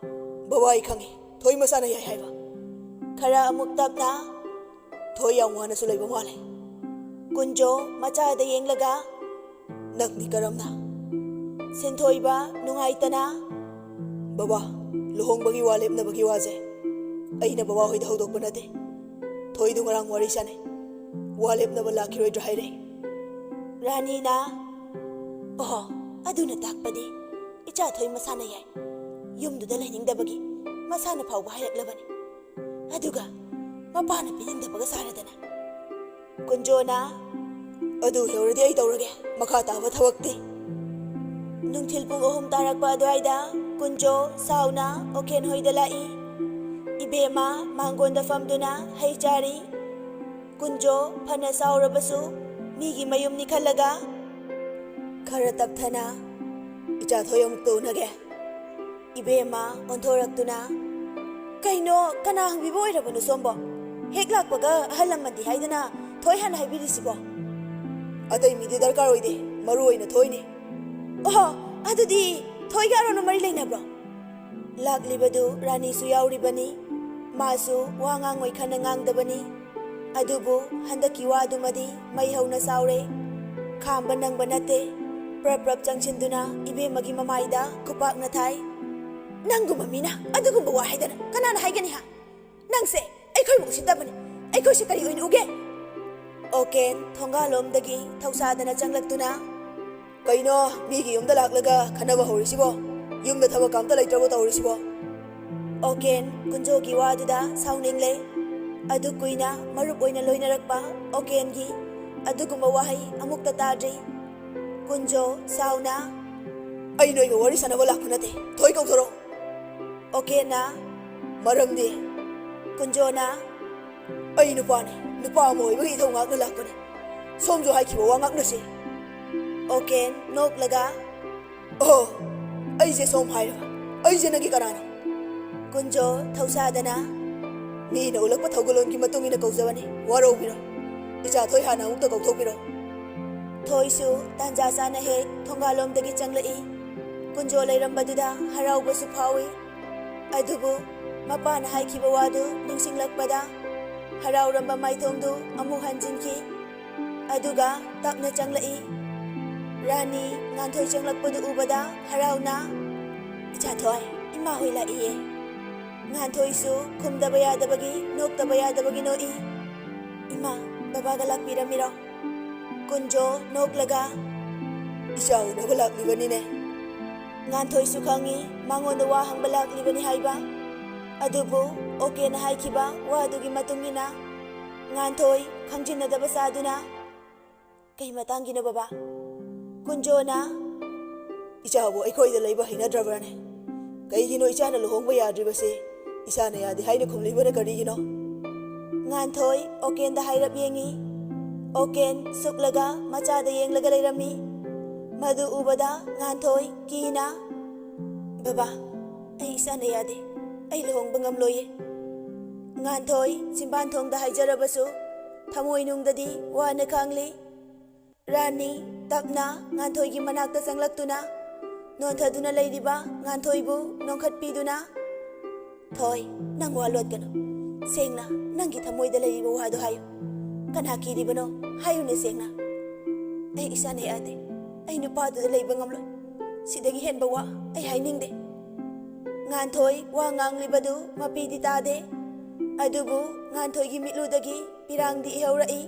"ꯕꯕꯥ, ꯑꯩ ꯈꯪꯉꯤ, ꯊꯣꯏ ꯃꯁꯥꯅ ꯌꯥꯏ ꯍꯥꯏꯕ꯫" ꯈꯔ ꯑꯃꯨꯛ ꯇꯞꯅ, "ꯊꯣꯏ ꯌꯥꯝ ꯋꯥꯅꯁꯨ ꯂꯩꯕ ꯃꯥꯜꯂꯦ꯫" ꯀꯨꯟꯖꯣ ꯃꯆꯥꯗ ꯌꯦꯡꯂꯒ, "ꯅꯪꯗꯤ ꯀꯔꯝꯅ?" ꯁꯤꯟꯊꯣꯏꯕ ꯅꯨꯡꯉꯥꯏꯇꯅ, "ꯕꯕꯥ, ꯂꯨꯍꯣꯡꯕꯒꯤ ꯋꯥ ꯂꯦꯞꯅꯕꯒꯤ ꯋꯥꯁꯦ ꯑꯩꯅ ꯕꯕꯥ ꯍꯣꯏꯗ ꯍꯧꯗꯣꯛꯄ ꯅꯠꯇꯦ꯫ ꯊꯣꯏꯗꯨ ꯉꯔꯥꯡ ꯋꯥꯔꯤ ꯁꯥꯟꯅꯩ, ꯋꯥ ꯂꯦꯞꯅꯕ ꯂꯥꯛꯈꯤꯔꯣꯏꯗ꯭ꯔꯥ ꯍꯥꯏꯔꯦ꯫" ꯔꯥꯅꯤꯅ, "ꯑꯣꯍꯣ, ꯑꯗꯨꯅ ꯇꯥꯛꯄꯗꯤ ꯏꯆꯥ ꯊꯣꯏ ꯃꯁꯥꯅ ꯌꯥꯏ, ꯌꯨꯝꯗꯨꯗ ꯂꯩꯅꯤꯡꯗꯕꯒꯤ ꯃꯁꯥꯅ ꯐꯥꯎꯕ ꯍꯥꯏꯔꯛꯂꯕꯅꯤ꯫ ꯑꯗꯨꯒ ꯃꯄꯥꯅ ꯄꯤꯅꯤꯡꯗꯕꯒ ꯁꯥꯔꯗꯅ꯫" ꯀꯨꯟꯖꯣꯅ, "ꯑꯗꯨ ꯌꯧꯔꯗꯤ ꯑꯩ ꯇꯧꯔꯒꯦ, ꯃꯈꯥ ꯇꯥꯕ ꯊꯕꯛꯇꯤ꯫" ꯅꯨꯡꯊꯤꯜ ꯄꯨꯡ ꯑꯍꯨꯝ ꯇꯥꯔꯛꯄ ꯑꯗꯨꯋꯥꯏꯗ ꯀꯨꯟꯖꯣ ꯁꯥꯎꯅ ꯑꯣꯀꯦꯟ ꯍꯣꯏꯗ ꯂꯥꯛꯏ꯫ ꯏꯕꯦꯝꯃ ꯃꯥꯡꯒꯣꯟꯗ ꯐꯝꯗꯨꯅ ꯍꯩ ꯆꯥꯔꯤ꯫ ꯀꯨꯟꯖꯣ ꯐꯅ ꯁꯥꯎꯔꯕꯁꯨ ꯃꯤꯒꯤ ꯃꯌꯨꯝꯅꯤ ꯈꯜꯂꯒ ꯈꯔ ꯇꯞꯊꯅ, "ꯏꯆꯥ ꯊꯣꯏ ꯑꯃꯨꯛꯇ ꯎꯅꯒꯦ꯫" ꯏꯕꯦꯝꯃ ꯑꯣꯟꯊꯣꯔꯛꯇꯨꯅ, "ꯀꯩꯅꯣ, ꯀꯅꯥ ꯍꯪꯕꯤꯕ ꯑꯣꯏꯔꯕꯅꯣ ꯁꯣꯝꯕꯣ? ꯍꯦꯛ ꯂꯥꯛꯄꯒ ꯑꯍꯜ ꯂꯃꯟꯗꯤ ꯍꯥꯏꯗꯅ ꯊꯣꯏ ꯍꯥꯟꯅ ꯍꯥꯏꯕꯤꯔꯤꯁꯤꯕꯣ?" "ꯑꯇꯩ ꯃꯤꯗꯤ ꯗꯔꯀꯥꯔ ꯑꯣꯏꯗꯦ, ꯃꯔꯨ ꯑꯣꯏꯅ ꯊꯣꯏꯅꯤ꯫" "ꯑꯣꯍꯣ, ꯑꯗꯨꯗꯤ ꯊꯣꯏꯒ ꯑꯔꯣꯟꯕ ꯃꯔꯤ ꯂꯩꯅꯕ꯭ꯔꯣ?" ꯂꯥꯛꯂꯤꯕꯗꯨ ꯔꯥꯅꯤꯁꯨ ꯌꯥꯎꯔꯤꯕꯅꯤ꯫ ꯃꯥꯁꯨ ꯋꯥ ꯉꯥꯡꯉꯣꯏ ꯈꯟꯅ ꯉꯥꯡꯗꯕꯅꯤ꯫ ꯑꯗꯨꯕꯨ ꯍꯟꯗꯛꯀꯤ ꯋꯥꯗꯨꯃꯗꯤ ꯃꯩ ꯍꯧꯅ ꯁꯥꯎꯔꯦ꯫ ꯈꯥꯝꯕ ꯅꯪꯕ ꯅꯠꯇꯦ꯫ ꯄ꯭ꯔꯞ ꯄ꯭ꯔꯞ ꯆꯪꯁꯤꯟꯗꯨꯅ ꯏꯕꯦꯝꯃꯒꯤ ꯃꯃꯥꯏꯗ ꯈꯨꯄꯥꯛꯅ ꯊꯥꯏ꯫ "ꯅꯪꯒꯨꯝꯕ ꯃꯤꯅ ꯑꯗꯨꯒꯨꯝꯕ ꯋꯥ ꯍꯥꯏꯗꯅ ꯀꯅꯥꯅ ꯍꯥꯏꯒꯅꯤ ꯍꯥ? ꯅꯪꯁꯦ ꯑꯩꯈꯣꯏꯕꯨ ꯎꯁꯤꯠꯇꯕꯅꯤ꯫ ꯑꯩꯈꯣꯏꯁꯦ ꯀꯔꯤ ꯑꯣꯏꯅ ꯎꯒꯦ?" ꯑꯣꯀꯦꯟ ꯊꯣꯡꯒꯥꯜꯂꯣꯝꯗꯒꯤ ꯊꯧꯁꯥꯗꯅ ꯆꯪꯂꯛꯇꯨꯅ, "ꯀꯩꯅꯣ, ꯃꯤꯒꯤ ꯌꯨꯝꯗ ꯂꯥꯛꯂꯒ ꯈꯟꯅꯕ ꯍꯧꯔꯤꯁꯤꯕꯣ? ꯌꯨꯝꯗ ꯊꯕꯛ ꯑꯝꯇ ꯂꯩꯇ꯭ꯔꯕꯣ ꯇꯧꯔꯤꯁꯤꯕꯣ?" ꯑꯣꯀꯦꯟ ꯀꯨꯟꯖꯣꯒꯤ ꯋꯥꯗꯨꯗ ꯁꯥꯎꯅꯤꯡꯂꯦ꯫ ꯑꯗꯨ ꯀꯨꯏꯅ ꯃꯔꯨꯞ ꯑꯣꯏꯅ ꯂꯣꯏꯅꯔꯛꯄ ꯑꯣꯀꯦꯟꯒꯤ ꯑꯗꯨꯒꯨꯝꯕ ꯋꯥꯍꯩ ꯑꯃꯨꯛꯇ ꯇꯥꯗ꯭ꯔꯤ꯫ ꯀꯨꯟꯖꯣ ꯁꯥꯎꯅ, "ꯑꯩ ꯅꯣꯏꯒ ꯋꯥꯔꯤ ꯁꯥꯟꯅꯕ ꯂꯥꯛꯄ ꯅꯠꯇꯦ, ꯊꯣꯏ ꯀꯧꯊꯣꯔꯛꯑꯣ꯫" ꯑꯣꯀꯦꯟꯅ, "ꯃꯔꯝꯗꯤ?" ꯀꯨꯟꯖꯣꯅ, "ꯑꯩ ꯅꯨꯄꯥꯅꯤ, ꯅꯨꯄꯥ ꯑꯃ ꯑꯣꯏꯕꯒꯤ ꯏꯊꯧ ꯉꯥꯛꯅ ꯂꯥꯛꯄꯅꯤ꯫ ꯁꯣꯝꯁꯨ ꯍꯥꯏꯈꯤꯕ ꯋꯥ ꯉꯥꯛꯅꯁꯤ꯫" ꯑꯣꯀꯦꯟ ꯅꯣꯛꯂꯒ, "ꯑꯣ, ꯑꯩꯁꯦ ꯁꯣꯝ ꯍꯥꯏꯔꯣ, ꯑꯩꯁꯦ ꯅꯪꯒꯤ ꯀꯅꯥꯅꯣ?" ꯀꯨꯟꯖꯣ ꯊꯧꯁꯥꯗꯅ, "ꯃꯤꯅ ꯎꯠꯂꯛꯄ ꯊꯧꯒꯜꯂꯣꯟꯒꯤ ꯃꯇꯨꯡ ꯏꯟꯅ ꯀꯧꯖꯕꯅꯤ, ꯋꯥꯔꯧꯕꯤꯔꯣ꯫ ꯏꯆꯥ ꯊꯣꯏ ꯍꯥꯟꯅ ꯑꯃꯨꯛꯇ ꯀꯧꯊꯣꯛꯄꯤꯔꯣ꯫" ꯊꯣꯏꯁꯨ ꯇꯥꯟꯖꯥ ꯆꯥꯅ ꯍꯦꯛ ꯊꯣꯡꯒꯥꯜꯂꯣꯝꯗꯒꯤ ꯆꯪꯂꯛꯏ꯫ ꯀꯨꯟꯖꯣ ꯂꯩꯔꯝꯕꯗꯨꯗ ꯍꯔꯥꯎꯕꯁꯨ ꯐꯥꯎꯏ꯫ ꯑꯗꯨꯕꯨ ꯃꯄꯥꯅ ꯍꯥꯏꯈꯤꯕ ꯋꯥꯗꯨ ꯅꯤꯡꯁꯤꯡꯂꯛꯄꯗ ꯍꯔꯥꯎꯔꯝꯕ ꯃꯥꯏꯊꯣꯡꯗꯨ ꯑꯃꯨꯛ ꯍꯟꯖꯤꯟꯈꯤ꯫ ꯑꯗꯨꯒ ꯇꯞꯅ ꯆꯪꯂꯛꯏ꯫ ꯔꯥꯅꯤ ꯉꯥꯟꯊꯣꯏ ꯆꯪꯂꯛꯄꯗꯨ ꯎꯕꯗ ꯍꯔꯥꯎꯅ, "ꯏꯆꯥ ꯊꯣꯏ, ꯏꯃꯥ ꯍꯣꯏ ꯂꯥꯛꯏꯌꯦ꯫" ꯉꯥꯟꯊꯣꯏꯁꯨ ꯈꯨꯝꯗꯕ ꯌꯥꯗꯕꯒꯤ, ꯅꯣꯛꯇꯕ ꯌꯥꯗꯕꯒꯤ ꯅꯣꯛꯏ꯫ "ꯏꯃꯥ, ꯕꯕꯥꯒ ꯂꯥꯛꯄꯤꯔꯝꯃꯤꯔꯣ?" ꯀꯨꯟꯖꯣ ꯅꯣꯛꯂꯒ, "ꯏꯆꯥ ꯎꯅꯕ ꯂꯥꯛꯂꯤꯕꯅꯤꯅꯦ꯫" ꯉꯥꯟꯊꯣꯏꯁꯨ ꯈꯪꯏ ꯃꯉꯣꯟꯗ ꯋꯥ ꯍꯪꯕ ꯂꯥꯛꯂꯤꯕꯅꯤ ꯍꯥꯏꯕ꯫ ꯑꯗꯨꯕꯨ ꯑꯣꯀꯦꯅ ꯍꯥꯏꯈꯤꯕ ꯋꯥꯗꯨꯒꯤ ꯃꯇꯨꯡ ꯏꯟꯅ ꯉꯥꯟꯊꯣꯏ ꯈꯪꯖꯤꯟꯅꯗꯕ ꯁꯥꯗꯨꯅ, "ꯀꯩ ꯃꯇꯥꯡꯒꯤꯅꯣ ꯕꯕꯥ?" ꯀꯨꯟꯖꯣꯅ, "ꯏꯆꯥꯕꯨ ꯑꯩꯈꯣꯏꯗ ꯂꯩꯕ ꯍꯩꯅꯗ꯭ꯔꯕ꯭ꯔꯅꯦ? ꯀꯩꯒꯤꯅꯣ ꯏꯆꯥꯅ ꯂꯨꯍꯣꯡꯕ ꯌꯥꯗ꯭ꯔꯤꯕꯁꯦ ꯏꯆꯥꯅ ꯌꯥꯗꯦ ꯍꯥꯏꯅ ꯈꯨꯝꯂꯤꯕꯅ ꯀꯔꯤꯒꯤꯅꯣ?" ꯉꯥꯟꯊꯣꯏ ꯑꯣꯀꯦꯟꯗ ꯍꯥꯏꯔꯞ ꯌꯦꯡꯉꯤ꯫ ꯑꯣꯀꯦꯟ ꯁꯨꯛꯂꯒ ꯃꯆꯥꯗ ꯌꯦꯡꯂꯒ ꯂꯩꯔꯝꯃꯤ꯫ ꯃꯗꯨ ꯎꯕꯗ ꯉꯥꯟꯊꯣꯏ ꯀꯤꯅ, "ꯕꯕꯥ, ꯑꯩ ꯏꯆꯥꯅ ꯌꯥꯗꯦ꯫ ꯑꯩ ꯂꯨꯍꯣꯡꯕ ꯉꯝꯂꯣꯏꯌꯦ꯫" ꯉꯥꯟꯊꯣꯏ ꯆꯤꯝꯕꯥꯟ ꯊꯣꯡꯗ ꯍꯥꯏꯖꯔꯕꯁꯨ ꯊꯃꯣꯏꯅꯨꯡꯗꯗꯤ ꯋꯥꯅ ꯈꯥꯡꯂꯤ꯫ ꯔꯥꯅꯤ ꯇꯞꯅ ꯉꯥꯟꯊꯣꯏꯒꯤ ꯃꯅꯥꯛꯇ ꯆꯪꯂꯛꯇꯨꯅ ꯅꯣꯟꯊꯗꯨꯅ ꯂꯩꯔꯤꯕ ꯉꯥꯟꯊꯣꯏꯕꯨ ꯅꯣꯡꯈꯠꯄꯤꯗꯨꯅ, "ꯊꯣꯏ, ꯅꯪ ꯋꯥ ꯂꯣꯠꯀꯅꯨ꯫ ꯁꯦꯡꯅ ꯅꯪꯒꯤ ꯊꯃꯣꯏꯗ ꯂꯩꯔꯤꯕ ꯋꯥꯗꯣ ꯍꯥꯏꯌꯨ꯫ ꯀꯅꯥ ꯀꯤꯔꯤꯕꯅꯣ? ꯍꯥꯏꯌꯨꯅꯦ ꯁꯦꯡꯅ꯫" "ꯑꯩ ꯏꯆꯥꯅ ꯌꯥꯗꯦ꯫ ꯑꯩ ꯅꯨꯄꯥꯗꯨꯗ ꯂꯩꯕ ꯉꯝꯂꯣꯏ꯫ ꯁꯤꯗꯒꯤ ꯍꯦꯟꯕ ꯋꯥ ꯑꯩ ꯍꯥꯏꯅꯤꯡꯗꯦ꯫" ꯉꯥꯟꯊꯣꯏ ꯋꯥ ꯉꯥꯡꯂꯤꯕꯗꯨ ꯃꯄꯤꯗꯤ ꯇꯥꯗꯦ꯫ ꯑꯗꯨꯕꯨ ꯉꯥꯟꯊꯣꯏꯒꯤ ꯃꯤꯠꯂꯨꯗꯒꯤ ꯄꯤꯔꯥꯡꯗꯤ ꯏꯍꯧꯔꯛꯏ꯫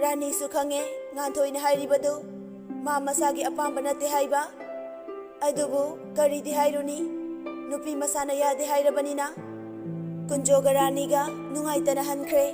ꯔꯥꯅꯤꯁꯨ ꯈꯪꯉꯦ ꯉꯥꯟꯊꯣꯏꯅ ꯍꯥꯏꯔꯤꯕꯗꯨ ꯃꯥ ꯃꯁꯥꯒꯤ ꯑꯄꯥꯝꯕ ꯅꯠꯇꯦ ꯍꯥꯏꯕ꯫ ꯑꯗꯨꯕꯨ ꯀꯔꯤꯗꯤ ꯍꯥꯏꯔꯨꯅꯤ, ꯅꯨꯄꯤ ꯃꯁꯥꯅ ꯌꯥꯗꯦ ꯍꯥꯏꯔꯕꯅꯤꯅ꯫ ꯀꯨꯟꯖꯣꯒ ꯔꯥꯅꯤꯒ ꯅꯨꯡꯉꯥꯏꯇꯅ ꯍꯟꯈ꯭ꯔꯦ꯫